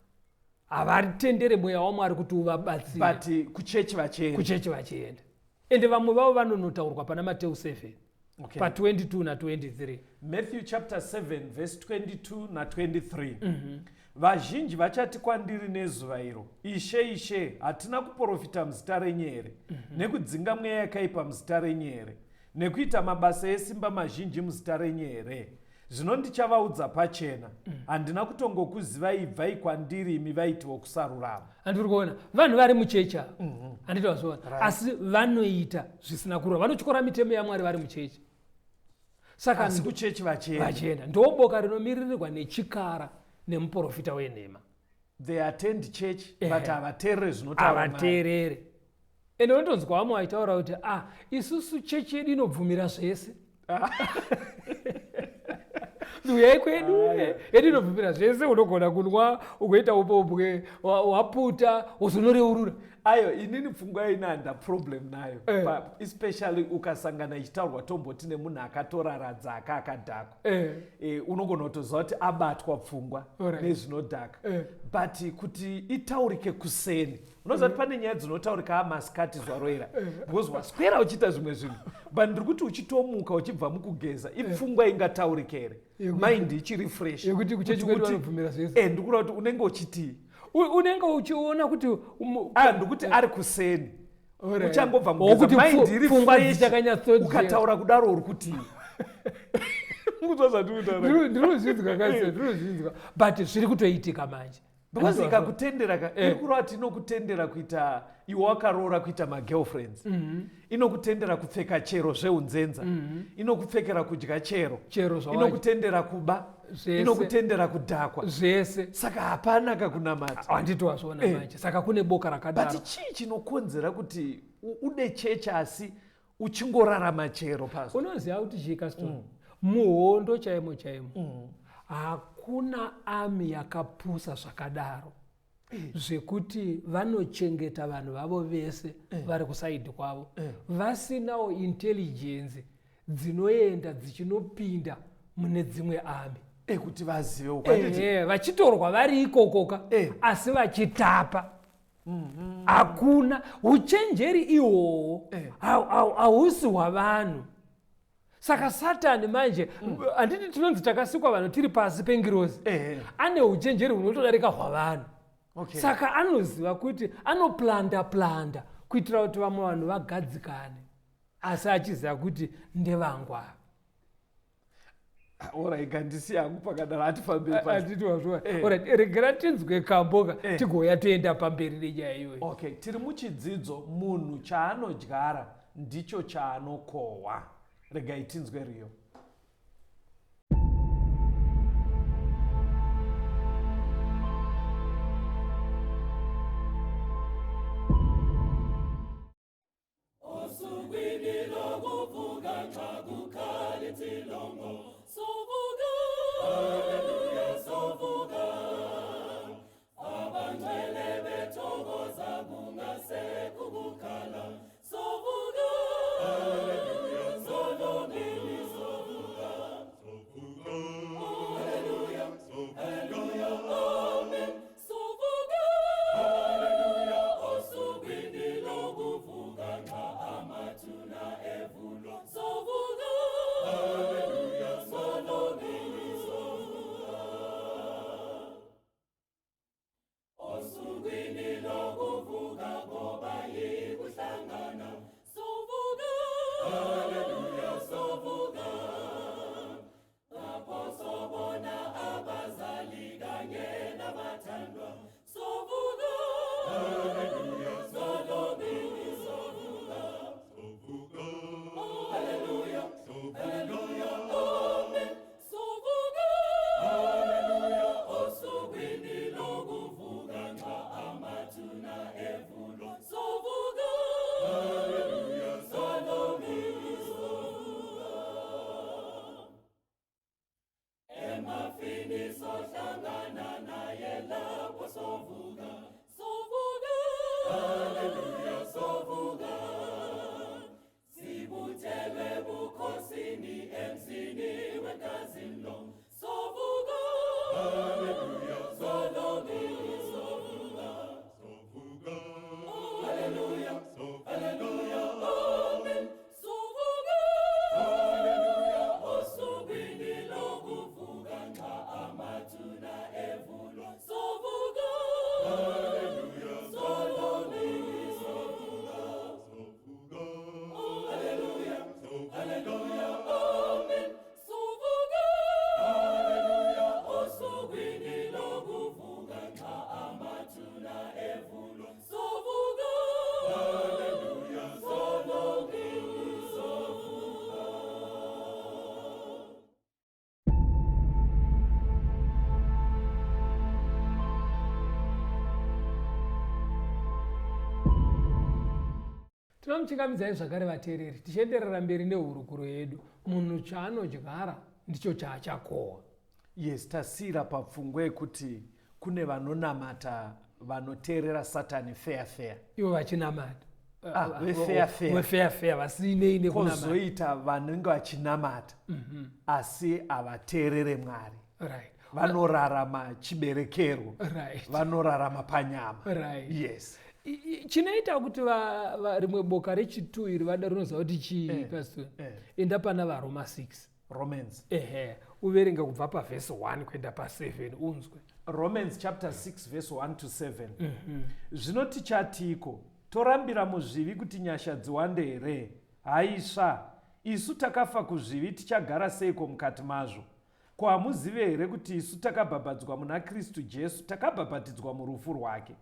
havatendere mweya waMwari kuti uvabatsire. But kuchechi vachienda. Kuchechi vachienda, ende vamwe vavo vanonotaurwa pana Mateu 7, pa22 na23. Matthew chapter 7 verse 22 na23. Vazhinji vachati kwandiri nezuva iro, 'Ishe, Ishe, hatina kuprofita muzita renyu here, nekudzinga mweya yakaipa muzita renyu here, nekuita mabasa esimba mazhinji muzita renyu here?' Zvino ndichavaudza pachena, 'Handina kutongokuzivai, ibvai kwandiri, imi vaiti vokusarurama.' Handiri kuona vanhu vari muchechi ava, handiti vazviona? Asi vanoita zvisina kurura, vanotyora mitemo yaMwari vari muchechi. Saka Asi kuchechi vachienda. Vachienda. Ndo boka rinomiririrwa nechikara nemuprofita wenhema. They attend church, but havateerere zvinotaura Mwari. Havateerere, ende unotonzwa vamwe vachitaura kuti, "Ah, isusu chechi yedu inobvumira zvese, uyai kwedu, yedu inobvumira zvese. Unogona kunwa, ugoita upombwe, waputa, wozonoreurura." Ayo, inini pfungwa ina handa problem nayo. Especially ukasangana ichitaurwa tomboti nemunhu akatoraradza aka akadhakwa, unogona kutoziva kuti abatwa pfungwa nezvinodhaka. But kuti itaurike kuseni, unoziva kuti pane nyaya dzinotaurika amasikati zvaroera, because waswera uchiita zvimwe zvinhu. But ndiri kuti uchitomuka, uchibva mukugeza, ipfungwa ingataurike here, mind ichiri fresh? Yekuti kuchechi kwedu vanobvumira zvese. Ndikura kuti unenge uchitii? Unenge uchiona kuti Ah, ndikuti ari kuseni, uchangobva Wokuti mugeza, mind iri pfungwa fresh. dzichakanyatsodzika. Ukataura kudaro uri kutii? Kuzwa zvandiri kutaura? Ndinozvinzwa kasi, ndinozvinzwa, but zviri kutoitika manje. Because ikakutendera ka eh. Iri kureva kuti inokutendera kuita iwe wakaroora kuita magirlfriends. Inokutendera kupfeka chero zveunzenza. Inokupfekera kudya chero. Chero zvawachi- Inokutendera kuba. Zvese. Inokutendera kudhakwa. Zvese. Saka hapana kakunamata. Handiti wazviona manje? Saka kune boka rakadaro. But chii chinokonzera kuti ude chechi asi uchingorarama chero paso? Unoziva kuti chii, Caston? Muhondo chaimo chaimo hakuna army yakapusa zvakadaro zvekuti vanochengeta vanhu vavo vese vari kuside kwavo vasinawo intelligence dzinoenda dzichinopinda mune dzimwe army. Ekuti vazive ukwanditi. Ehe, vachitorwa vari ikokoka asi vachitapa. Hakuna uchenjeri ihwohwo, hausi hwavanhu. Saka Satani manje, handiti tinonzi takasikwa vanhu tiri pasi pengirozi? Ane uchenjeri hunotodarika hwavanhu. Saka anoziva kuti anoplanda planda kuitira kuti vamwe vanhu vagadzikane, asi achiziva kuti ndevangu ava. Alright, ngandisi yangu pakadaro, hatifambei pasi. Handiti wazviona? Alright, regera tinzwe kamboka, tigouya toenda pamberi nenyaya iyoyo. Okay, tiri muchidzidzo munhu chaanodyara ndicho chaanokohwa. Regai tinzwe riyo. Osukwini lokuvuka xa kukhala icilongo, sovuka, haleluya, sovuka, abangcwele bethokoza kungasekho ukukhala, sovuka, haleluya, solongeni sovuka, haleluya, haleluya, amen, sovuka, haleluya, osukwini lokuvuka xa amathuna evulwa, sovuka, haleluya, solongeni sovuka, osukwini lokuvuka koba yikuhlangana, sovuka, haleluya, sovuka, lapho sobona abazali kanye nabathandwa, sovuka, haleluya, solongeni sovuka, haleluya, haleluya, amen, sovuka, haleluya, osukwini lokuvuka xa amathuna evulwa, sovuka, haleluya, solongeni sovuka, emafini sohlangana naye lapho sovuka, sovuka, haleluya, sovuka, sibuthelwe bukhosini emzini wekazilo, sovuka, haleluya, solongeni sovuka, haleluya, haleluya, amen, sovuka, haleluya, osukwini lokuvuka xa amathuna evulwa, sovuka, haleluya, solongeni sovuka, haleluya, haleluya, amen, sovuka, haleluya, osukwini lokuvuka xa amathuna evulwa, sovuka, haleluya, solongeni sovuka. Tinomuchingamidzai zvakare vateereri, tichienderera mberi nehurukuro yedu, munhu chaanodyara ndicho chaachakohwa. Yes, tasiyira papfungwa yekuti kune vanonamata vanoteerera Satani fair fair. Ivo vachinamata. Ah, vefair fair. Vefair fair vasinei nekunamata. Kwozoita vanenge vachinamata asi havateerere Mwari. Vanorarama chiberekerwo. Vanorarama panyama. Yes. Chinoita kuti rimwe boka rechitu iri vada rinoziva kuti chii, Pastor? Enda pana vaRoma 6. Romans. Ehe, uverenge kubva pavhesi 1 kuenda pa7 unzwe. Romans chapter 6 verse 1 to 7. Zvino tichatiko? Torambira muzvivi kuti nyasha dziwande here? Haisva! Isu takafa kuzvivi, tichagara seiko mukati mazvo? Ko hamuzive here kuti isu takabhabhadzwa muna Kristu Jesu takabhabhatidzwa murufu rwake?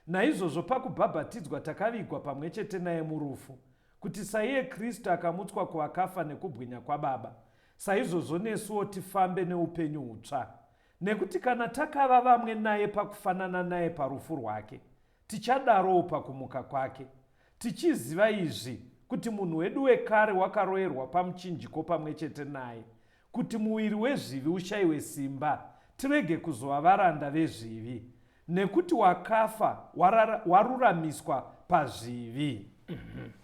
Naizvozvo pakubhabhatidzwa takavigwa pamwe chete naye murufu, kuti saiye Kristu akamutswa kuvakafa nekubwinya kwaBaba, saizvozvo nesuwo tifambe neupenyu hutsva. Nekuti kana takava vamwe naye pakufanana naye parufu rwake, tichadarowo pakumuka kwake. Tichiziva izvi, kuti munhu wedu wekare wakaroerwa pamuchinjiko pamwe chete naye, kuti muviri wezvivi ushaiwe simba, tirege kuzova varanda vezvivi. Nekuti wakafa waruramiswa pazvivi.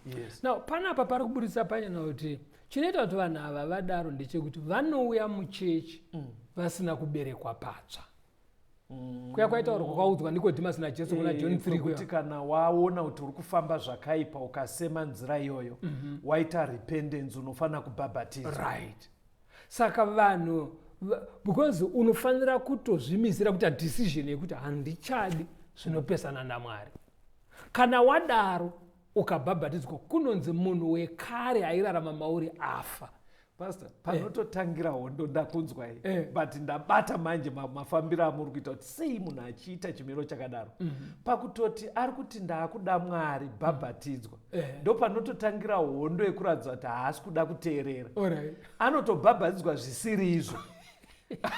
Yes. Now panapa pari kuburitsa pachena kuti chinoita kuti vanhu ava vadaro ndechekuti vanouya muchechi vasina kuberekwa patsva. Kuya kwaitaurwa kwakaudzwa Nikodhimasi naJesu kuna John 3 Kwekuti kana waona kuti uri kufamba zvakaipa ukasema nzira iyoyo, waita repentance, unofanira kubhabhatidzwa. Right, saka vanhu because unofanira kutozvimisira kuita decision yekuti handichadi zvinopesana naMwari. Kana wadaro ukabhabhatidzwa, kunonzi munhu wekare airarama mauri afa. Pastor, panototangira hondo ndakunzwai, but ndabata manje mafambiro amuri kuita kuti sei munhu achiita chimiro chakadaro. Pakutoti ari kuti ndaakuda Mwari, bhabhatidzwa, ndo panototangira hondo yekuratidza kuti haasi kuda kuteerera. Anotobhabhatidzwa zvisiri izvo.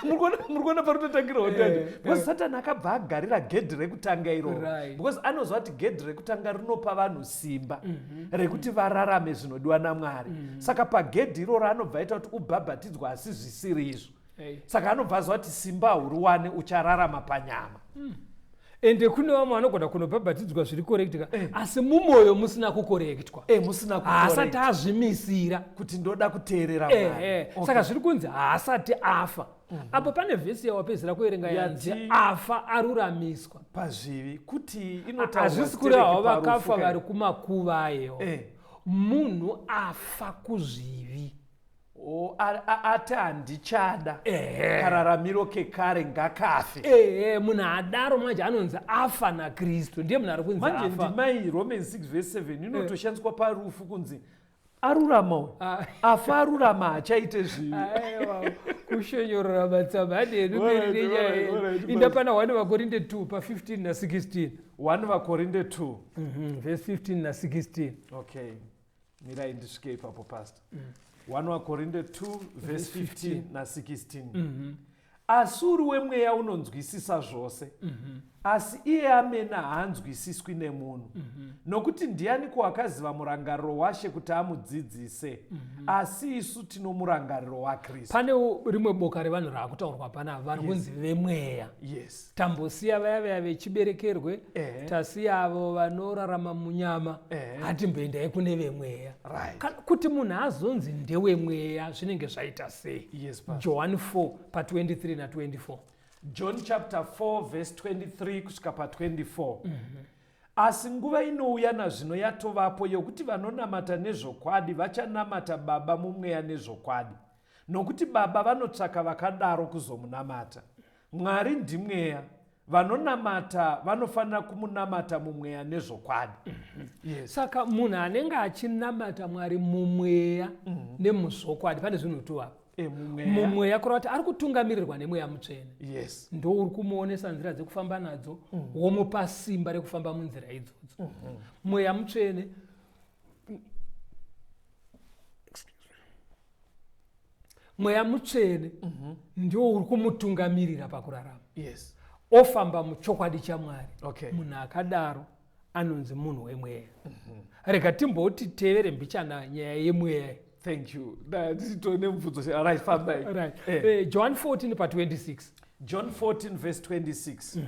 Muri kuona panototangira hondo yacho? Because Satani akabva agarira gedhi rekutanga iroro, because anoziva kuti gedhi rekutanga rinopa vanhu simba rekuti vararame zvinodiwa naMwari. Saka pagedhi iroro anobva aita kuti ubhabhatidzwa asi zvisiri izvo. Saka anobva aziva kuti simba huriwane, uchararama panyama. Ende kune vamwe vanogona kunobhabhatidzwa zviri correct ka, asi mumwoyo musina kukorektwa. Musina. Haasati azvimisira kuti ndoda kuteerera Mwari. Saka zviri kunzi haasati afa. Apo pane vhesi yawapedzera kuverenga yanzi afa aruramiswa pazvivi, kuti Hazvisi kureva vakafa vari kumakuva ayewo. Munhu afa kuzvivi. O, ati handichada kararamiro kekare, ngakafe. Ehe, munhu adaro manje anonzi afa naKristu, ndiye munhu ari kunzi Manje afa. Ndimai Romans 6 verse 7 inotoshandiswa parufu kunzi arurama uyu. Ah. Afa arurama, hachaite zvivi. Aiwa, kushonyorora matsamba hadi hedu mberi nenyaya yedu. Inda pana 1 vaKorinde 2 pa15 na16. 1 vaKorinde 2. Verse 15 na16. Okay, mirai ndisvike ipapo, pastor. 1 vaKorinde 2 verse 15 na16. Asi uri wemweya unonzwisisa zvose, asi iye amene haanzwisiswi nemunhu. Nokuti ndianiko wakaziva murangariro waShe kuti amudzidzise? Asi isu tino murangariro waKristu. Pane rimwe boka revanhu raakutaurwa panapa vari kunzi vemweya. Tambosiya vaya vaya vechiberekerwe, tasiya avo vanorarama munyama, hatimboendai kune vemweya. Kuti munhu azonzi ndewemweya zvinenge zvaita sei? Yes, Pastor. John 4 pa23 na24. John chapter 4 verse 23 kusvika pa24. Asi nguva inouya, nazvino yatovapo, yokuti vanonamata nezvokwadi vachanamata Baba mumweya nezvokwadi, nokuti Baba vanotsvaka vakadaro kuzomunamata. Mwari ndimweya, vanonamata vanofanira kumunamata mumweya nezvokwadi. Yes. Saka munhu anenge achinamata Mwari mumweya nemuzvokwadi, pane zvinhu tuvapo. Mumweya. Mumweya kureva kuti ari kutungamirirwa neMweya Mutsvene. Ndo uri kumuonesa nzira dzekufamba nadzo, womupa simba rekufamba munzira idzodzo. Mweya Mutsvene, Mweya Mutsvene ndio uri kumutungamirira pakurarama, ofamba muchokwadi chaMwari. Munhu akadaro anonzi munhu wemweya. Rega timboti tevere mbichana nyaya yemweya. Thank you. Nditone mubvunzo. Right, fambai. Right. John 14 pa26. John 14 verse 26.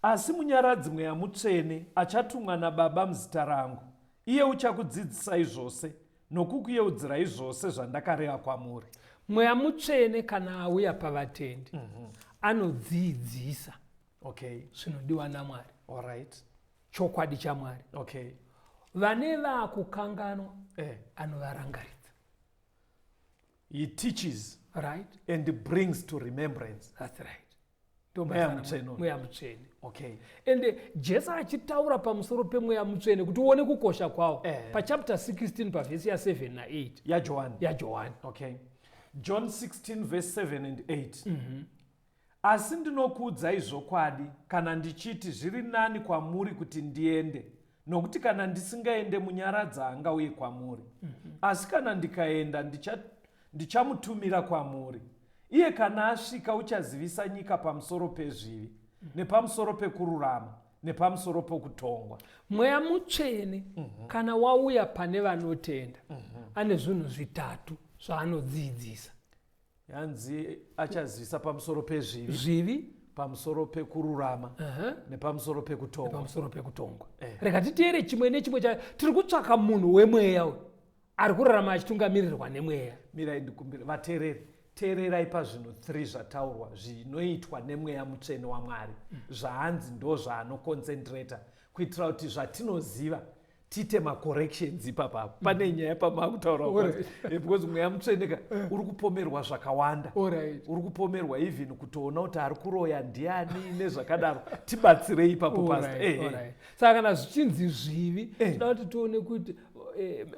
Asi Munyaradzi, Mweya Mutsvene, achatumwa naBaba muzita rangu, iye uchakudzidzisai zvose nokukuyeudzirai zvose zvandakareva kwamuri. Mweya Mutsvene kana auya pavatendi, anodzidzisa zvinodiwa naMwari, chokwadi chaMwari. Vane vakukanganwa, anovarangaridza. He teaches and brings to remembrance. That's right. Mweya Mutsvene uyu. Mweya Mutsvene. Ende Jesu achitaura pamusoro peMweya Mutsvene kuti uone kukosha kwawo, pachapter 16 pavhesi ya7 na8. YaJohani. YaJohani. Okay. John 16 verse 7 and 8. Asi ndinokuudzai zvokwadi kana ndichiti zviri nani kwamuri kuti ndiende, nokuti kana ndisingaende Munyaradzi haangauye kwamuri. Asi kana ndikaenda ndichamutumira kwamuri. Iye kana asvika uchazivisa nyika pamusoro pezvivi, nepamusoro pekururama, nepamusoro pokutongwa. Mweya Mutsvene kana wauya pane vanotenda, ane zvinhu zvitatu zvaanodzidzisa. Yanzi achazivisa pamusoro pezvivi, zvivi, pamusoro pekururama, nepamusoro pekutongwa. Pamusoro pekutongwa. Rega titeere chimwe nechimwe cha tiri kutsvaka. Munhu wemweya uyu ari kurarama achitungamirirwa nemweya. Mirai ndikumbire vateereri, teererai pazvinhu 3 zvataurwa zvinoitwa neMweya Mutsvene waMwari, zvaanzi ndo zvaanoconcentrata, kuitira kuti zvatinoziva tiite macorrections ipapapo. Pane nyaya pamaakutaura, because Mweya Mutsvene ka uri kupomerwa zvakawanda. Uri kupomerwa even kutoona kuti ari kuroya ndiani nezvakadaro. Tibatsirei ipapo, pastor. Saka kana zvichinzi zvivi, toda kuti tione kuti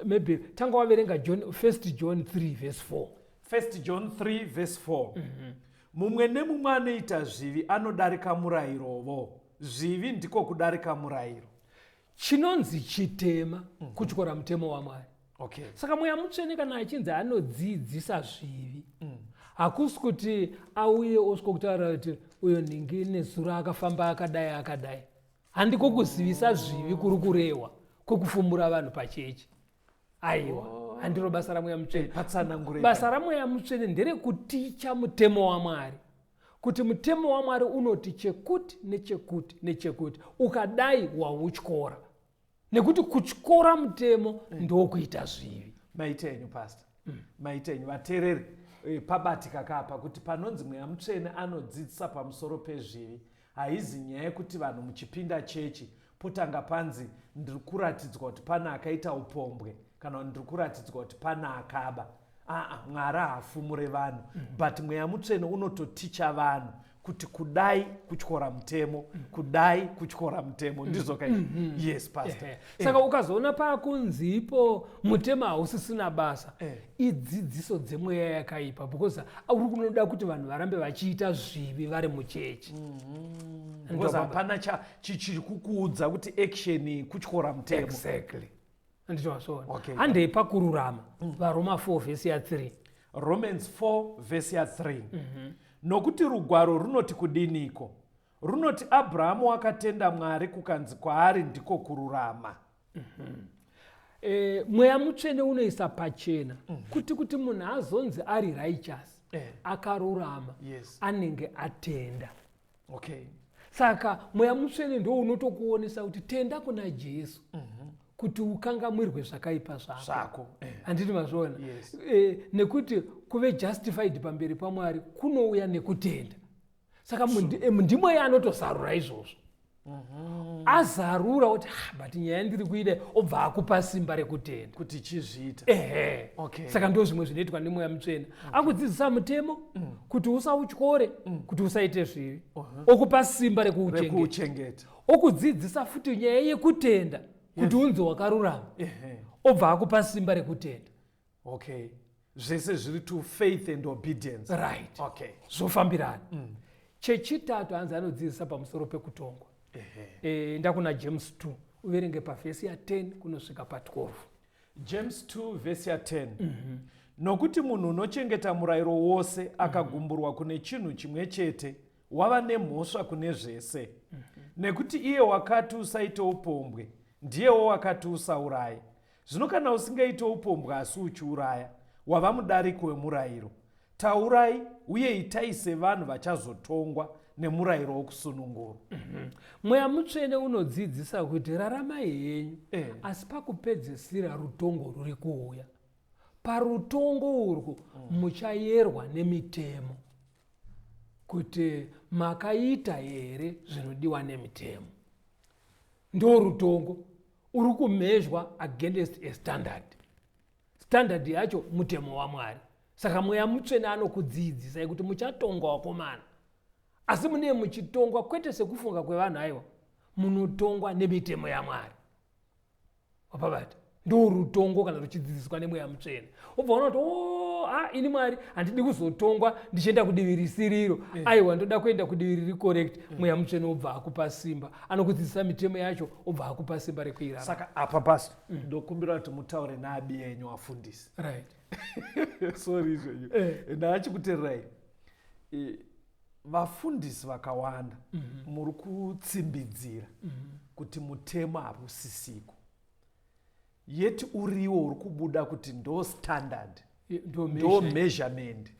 maybe tanga waverenga John, First John 3 verse 4. First John 3 verse 4. Mumwe nemumwe anoita zvivi anodarika murayirovo. Zvivi ndiko kudarika murayiro. Chinonzi chitema kutyora mutemo waMwari. Saka Mweya Mutsvene kana achinzi anodzidzisa zvivi, hakusi kuti auye osvika kutaura kuti uyo nhingi nezuro akafamba akadai akadai. Handiko kuzivisa zvivi kuri kurehwa kwekufumura vanhu pachechi. Aiwa, handiro basa raMweya Mutsvene. Patsanangurei. Basa raMweya Mutsvene nderekuticha mutemo waMwari, kuti mutemo waMwari unoti chekuti nechekuti nechekuti, ukadai wautyora, nekuti kutyora mutemo ndokuita zvivi. Maita enyu, pastor, maita enyu. Vateereri, pabatika kapa kuti panonzi Mweya Mutsvene anodzidzisa pamusoro pezvivi, haizi nyaya yekuti vanhu muchipinda chechi potanga panzi ndiri kuratidzwa kuti pane akaita upombwe kana kuti ndiri kuratidzwa kuti pane akaba. Aa, Mwari haafumure vanhu, but Mweya Mutsvene unototicha vanhu kuti kudai kutyora mutemo, kudai kutyora mutemo. Ndizvo kaizvo? Yes, pastor. Ehe. Saka ukazoona pakunzipo mutemo hausisina basa, idzidziso dzemweya yakaipa, because uri kunoda kuti vanhu varambe vachiita zvivi vari muchechi. Because hapana chiri kukuudza kuti action iyi kutyora mutemo. Exactly, anditowazviona. Handei pakururama, VaRoma 4 vhesi ya3. Romans 4 vhesi ya3. Nokuti rugwaro runoti kudiniko? Runoti Abrahamu wakatenda Mwari, kukanzi kwaari ndiko kururama. Mweya Mutsvene unoisa pachena kuti munhu azonzi ari righteous, akarurama, anenge atenda. Saka Mweya Mutsvene ndo unotokuonesa kuti tenda kuna Jesu kuti ukangamwirwe zvakaipa zvako. Zvako. Handiti mazviona? Yes. Nekuti kuve justified pamberi paMwari kunouya nekutenda. Saka ndimweya anotozarura izvozvo. Azarura kuti, "Ah, but nyaya ndiri kuida," obva akupa simba rekutenda kuti chizviita. Ehe. Saka ndo zvimwe zvinoitwa neMweya Mutsvene. Akudzidzisa mutemo kuti usautyore, kuti usaite zvivi, okupa simba rekuuchengeta. Rekuuchengeta. Okudzidzisa futi nyaya yekutenda kuti unzi wakarurama, obva akupa simba rekutenda. Okay, zvese zviri to faith and obedience. Right. Zvofambirana. Chechitatu, hanzi anodzidzisa pamusoro pekutongwa. Enda kuna James 2, uverenge pavhesi ya10 kunosvika pa12. James 2 vhesi ya10. Nokuti munhu unochengeta murayiro wose, akagumburwa kune chinhu chimwe chete, wava nemhosva kune zvese. Nekuti iye wakati usaite upombwe ndiyewo wakati usauraye. Zvino kana usingaite upombwe asi uchiuraya, wava mudariki wemurayiro. Taurai uye itai sevanhu vachazotongwa nemurayiro wokusunungurwa. Mweya Mutsvene unodzidzisa kuti raramai henyu, asi pakupedzisira rutongo ruri kuuya. Parutongo urwu muchayerwa nemitemo kuti makaita here zvinodiwa nemitemo. Ndo rutongo uri kumezhwa against a standard. Standard yacho mutemo waMwari. Saka Mweya Mutsvene anokudzidzisai kuti muchatongwa, wakomana, asi munee muchitongwa kwete sekufunga kwevanhu. Aiwa, munotongwa nemitemo yaMwari. Wapabata? Ndo rutongo kana ruchidzidziswa neMweya Mutsvene. Ubva uona kuti o. oh, ah, ini Mwari handidi kuzotongwa ndichienda kudivi risiriro. Aiwa, ndoda kuenda kudivi riri correct. Mweya Mutsvene obva akupa simba, anokudzidzisa mitemo yacho, obva akupa simba rekuirarama. Saka apa, Pastor, ndokumbira kuti mutaure naabi yenyu afundisi. Sorry zvenyu. Ndachikutererai. Vafundisi vakawanda muri kutsimbidzira kuti mutemo hausisiko, yeti uriwo uri kubuda kuti ndo standard, ndo ndo measure. Measurement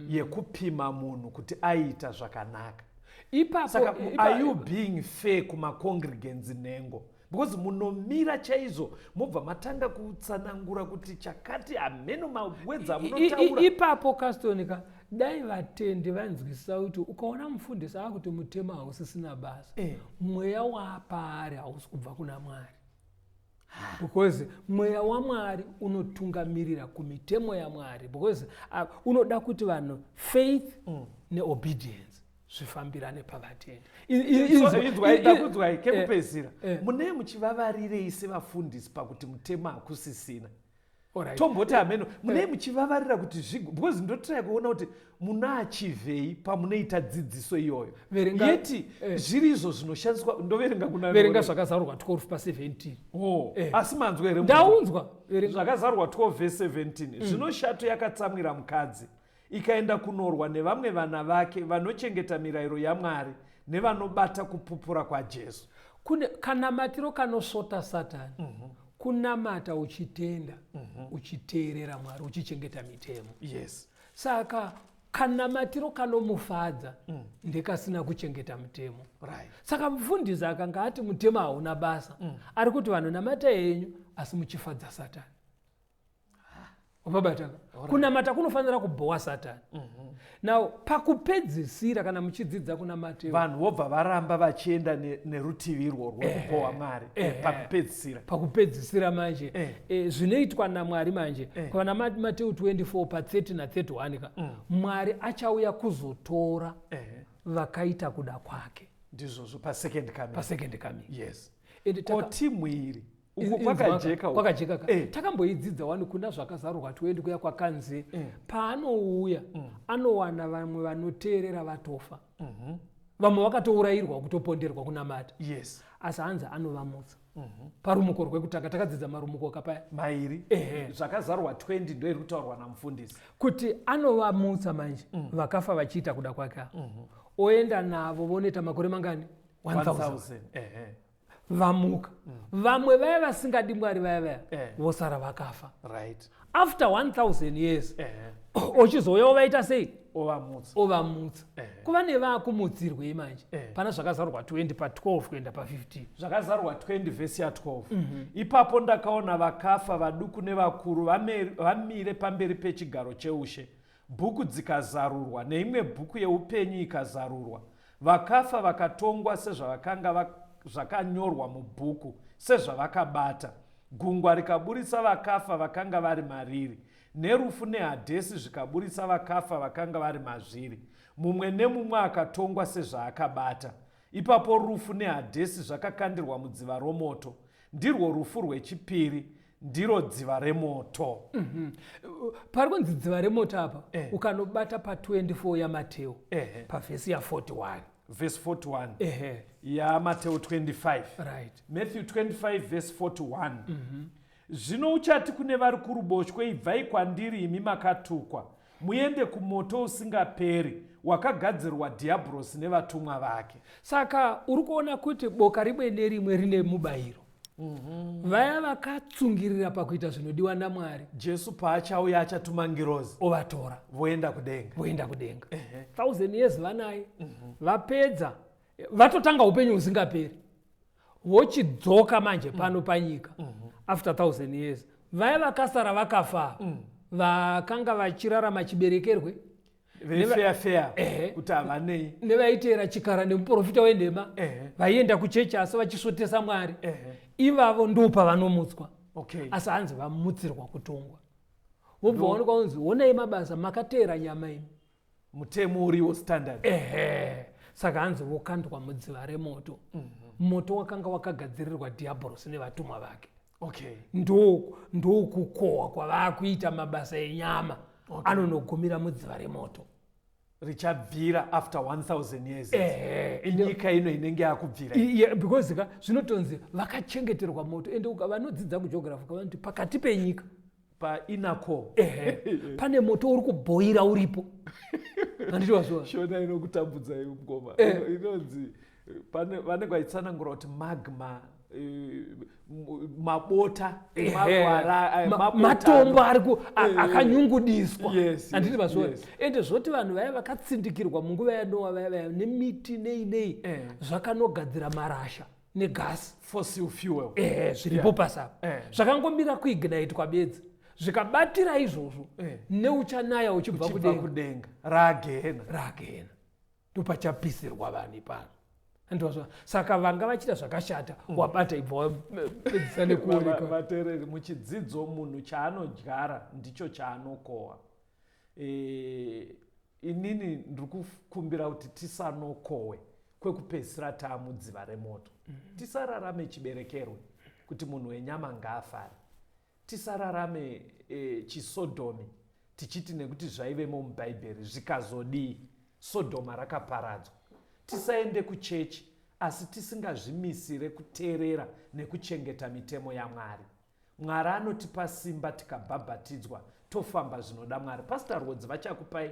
yekupima munhu kuti aita zvakanaka. Ipapo Saka are you being fair kumacongregants, nhengo? Because munomira chaizvo, mobva matanga kutsanangura kuti chakati, hameno mawedza amunotaura. Ipapo, Kastonika, dai vatendi vanzwisisa kuti ukaona mufundisi akuti mutemo hausisina basa, mweya waapaari hausi kubva kuna Mwari, because mweya waMwari unotungamirira kumitemo yaMwari, because unoda kuti vanhu faith neobedience zvifambirane pavatendi. So, inzwai, ndakunzwai kekupedzisira. Munee muchivavarirei sevafundisi pakuti mutemo hakusisina? Tomboti hameno munee muchivavarira kuti zvigo, because ndotraya kuona kuti munoachivhei pamunoita dzidziso iyoyo, yeti zviri izvo zvinoshandiswa. Ndoverenga kuna Verenga Zvakazarurwa 12 pa17. Oh, asi manzwa here? Ndaunzwa. Verenga. Zvakazarurwa 12 verse 17. Zvino shato yakatsamwira mukadzi, ikaenda kunorwa nevamwe vana vake vanochengeta mirayiro yaMwari nevanobata kupupura kwaJesu. Kune kanamatiro kanosvota Satani, kunamata uchitenda, uchiteerera Mwari, uchichengeta mitemo. Saka kanamatiro kanomufadza ndekasina kuchengeta mutemo. Saka mufundisi akanga ati mutemo hauna basa, ari kuti vanhu namata henyu asi muchifadza Satani. Wapabataka? Kunamata kunofanira kubhowa Satani. Now pakupedzisira, kana muchidzidza kuna Mateo, Vanhu vobva varamba vachienda nerutivi irworwo rwekubhowa Mwari pakupedzisira. Pakupedzisira manje, zvinoitwa naMwari manje, kana Mateo 24 pa30 na31 ka, Mwari achauya kuzotora vakaita kuda kwake. Ndizvozvo, pasecond coming. Pasecond coming. Ende Ko timu iri uku kwakajeka uku. Kwakajeka ka. Takamboidzidza wani kuna Zvakazarurwa 20 kuya kwakanzi paanouya anowana vamwe vanoteerera vatofa, vamwe vakatourayirwa, kutoponderwa kunamata, asi hanzi anovamutsa parumuko rwekutanga. Takadzidza marumuko kapaya. Mairi. Zvakazarurwa 20 ndo iri kutaurwa namufundisi. Kuti anovamutsa manje vakafa vachiita kuda kwake ava, oenda navo, vonoita makore mangani? 1000. 1000, ehe. Vamuka, vamwe vaya vasingadi Mwari vaya vaya vosara vakafa. After 1000 years ochizouya, ovaita sei? Ovamutsa. Ovamutsa. Kuva nevakumutsirwei manje? Pana Zvakazarurwa 20 pa12 kuenda pa15. Zvakazarurwa 20 vhesi ya12. Ipapo ndakaona vakafa, vaduku nevakuru, vamire pamberi pechigaro cheushe. Bhuku dzikazarurwa, neimwe bhuku yeupenyu ikazarurwa. Vakafa vakatongwa sezvavakanga zvakanyorwa mubhuku, sezvavakabata. Gungwa rikaburitsa vakafa vakanga vari mariri, nerufu neHadhesi zvikaburitsa vakafa vakanga vari mazviri. Mumwe nemumwe akatongwa sezvaakabata. Ipapo rufu neHadhesi zvakakandirwa mudziva romoto. Ndirwo rufu rwechipiri, ndiro dziva remoto. Pari kunzi dziva remoto apa, ukanobata pa24 yaMateo, pavhesi ya41. Vhesi 41 yaMateo 25. Matthew 25 vhesi 41. Zvino uchati kune vari kuruboshwe, "Ibvai kwandiri, imi makatukwa, muende kumoto usingaperi wakagadzirwa Dhiabhorosi nevatumwa vake." Saka uri kuona kuti boka rimwe nerimwe rine mubayiro. Vaya vakatsungirira pakuita zvinodiwa naMwari, Jesu paachauya achatuma ngirozi, ovatora, voenda kudenga. Voenda kudenga. 1000 years vanaye, vapedza, vatotanga upenyu husingaperi, vochidzoka manje pano panyika after 1000 years. Vaya vakasara vakafa, vakanga vachirarama chiberekerwe, Vefeya kuti havanei, nevaiteera chikara nemuprofita wenhema, vaienda kuchechi asi vachisvotesa Mwari, ivavo ndo pavanomutswa. Asi hanzi vamutsirwa kutongwa, vobva waonekwa kunzi, "Honai mabasa, makateera nyama imi." Mutemo uriwo standard. Ehe, saka hanzi vokandwa mudziva remoto, moto wakanga wakagadzirirwa Dhiabhorosi nevatumwa vake. Ndokukohwa kwavakuita mabasa enyama. Anonogumira mudziva remoto. Richabvira after 1000 years. Ehe. Inyika ino inenge yakubvira. Because ka zvinotonzi vakachengeterwa moto. Ende vanodzidza kugeography kavanoti pakati penyika painako ehe, pane moto uri kubhoira uripo, handiti wazviona? Shona inokutambudza mukoma. Inonzi pane vanenge vachitsanangura kuti magma, mabota, mawara, mabota matombo ari akanyungudiswa. Handiti mazviona? Yes. Ende zvoti vanhu vaya vakatsindikirwa munguva yaNoa vaya vaya nemiti nei nei, zvakanogadzira marasha negasi. Fossil fuel. Ehe, zviripo pasapa. Zvakangomira kuignitwa bedzi, zvikabatira izvozvo neuchanaya uchibva uchibva kudenga. Kudenga ragehena. Ragehena, ndopachapisirwa vanhu ipano, andozva. Saka vanga vachiita zvakashata, wabata ibva wapedzisa nekuoneka. Vateereri, muchidzidzo, munhu chaanodyara ndicho chaanokohwa. Inini ndiri kukumbira kuti tisanokohwe kwekupedzisira taamudziva remoto. Tisararame chiberekerwe kuti munhu wenyama ngaafare. Tisararame chisodhomi tichiti nekuti zvaivemo mubhaibheri zvikazodii, Sodhoma rakaparadzwa. Tisaende kuchechi asi tisingazvimisire kuteerera nekuchengeta mitemo yaMwari. Mwari anotipa simba tikabhabhatidzwa, tofamba zvinoda Mwari. Pastor Rwodzi vachakupai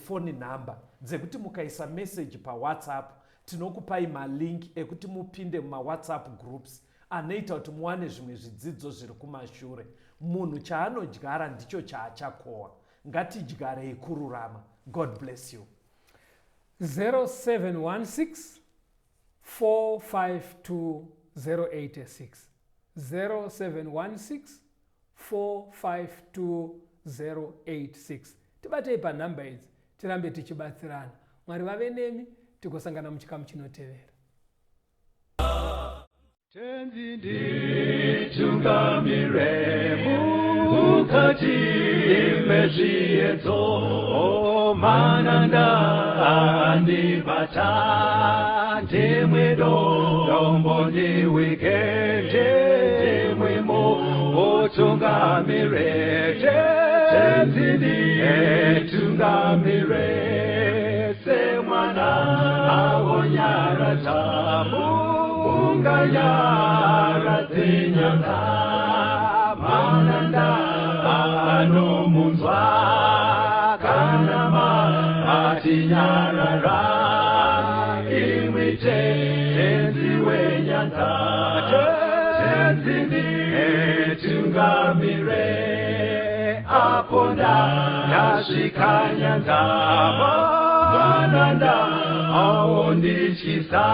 foni number dzekuti mukaisa meseji paWhatsApp, tinokupai malink ekuti mupinde mumaWhatsApp groups anoita kuti muwane zvimwe zvidzidzo zviri kumashure. Munhu chaanodyara ndicho chaachakohwa. Ngatidyarei kururama. God bless you. 0716 452 086, 0716 452 086. Tibatei panhamba idzi, tirambe tichibatsirana. Mwari vave nemi, tigosangana muchikamu chinotevera. Tenzi nditungamire mukati mezviedzo, mananda andibata, ndimwe dombo ndiwike, ndimwimo utungamire. Tenzi nditungamire semwana awonyaradza munganyaradze nyanza, mananda anomunzwa kana matinyarara, imwi Tenzi wenyanza. Tenzi nditungamire apo ndasvika nyanza, mananda aondityisa,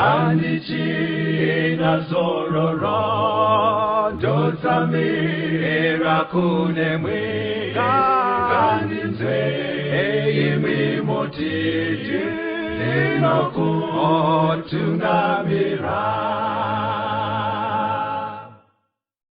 handichina zororo, ndotsamira kunemwi, ngandinzwe imwi motiti ndinokutungamira.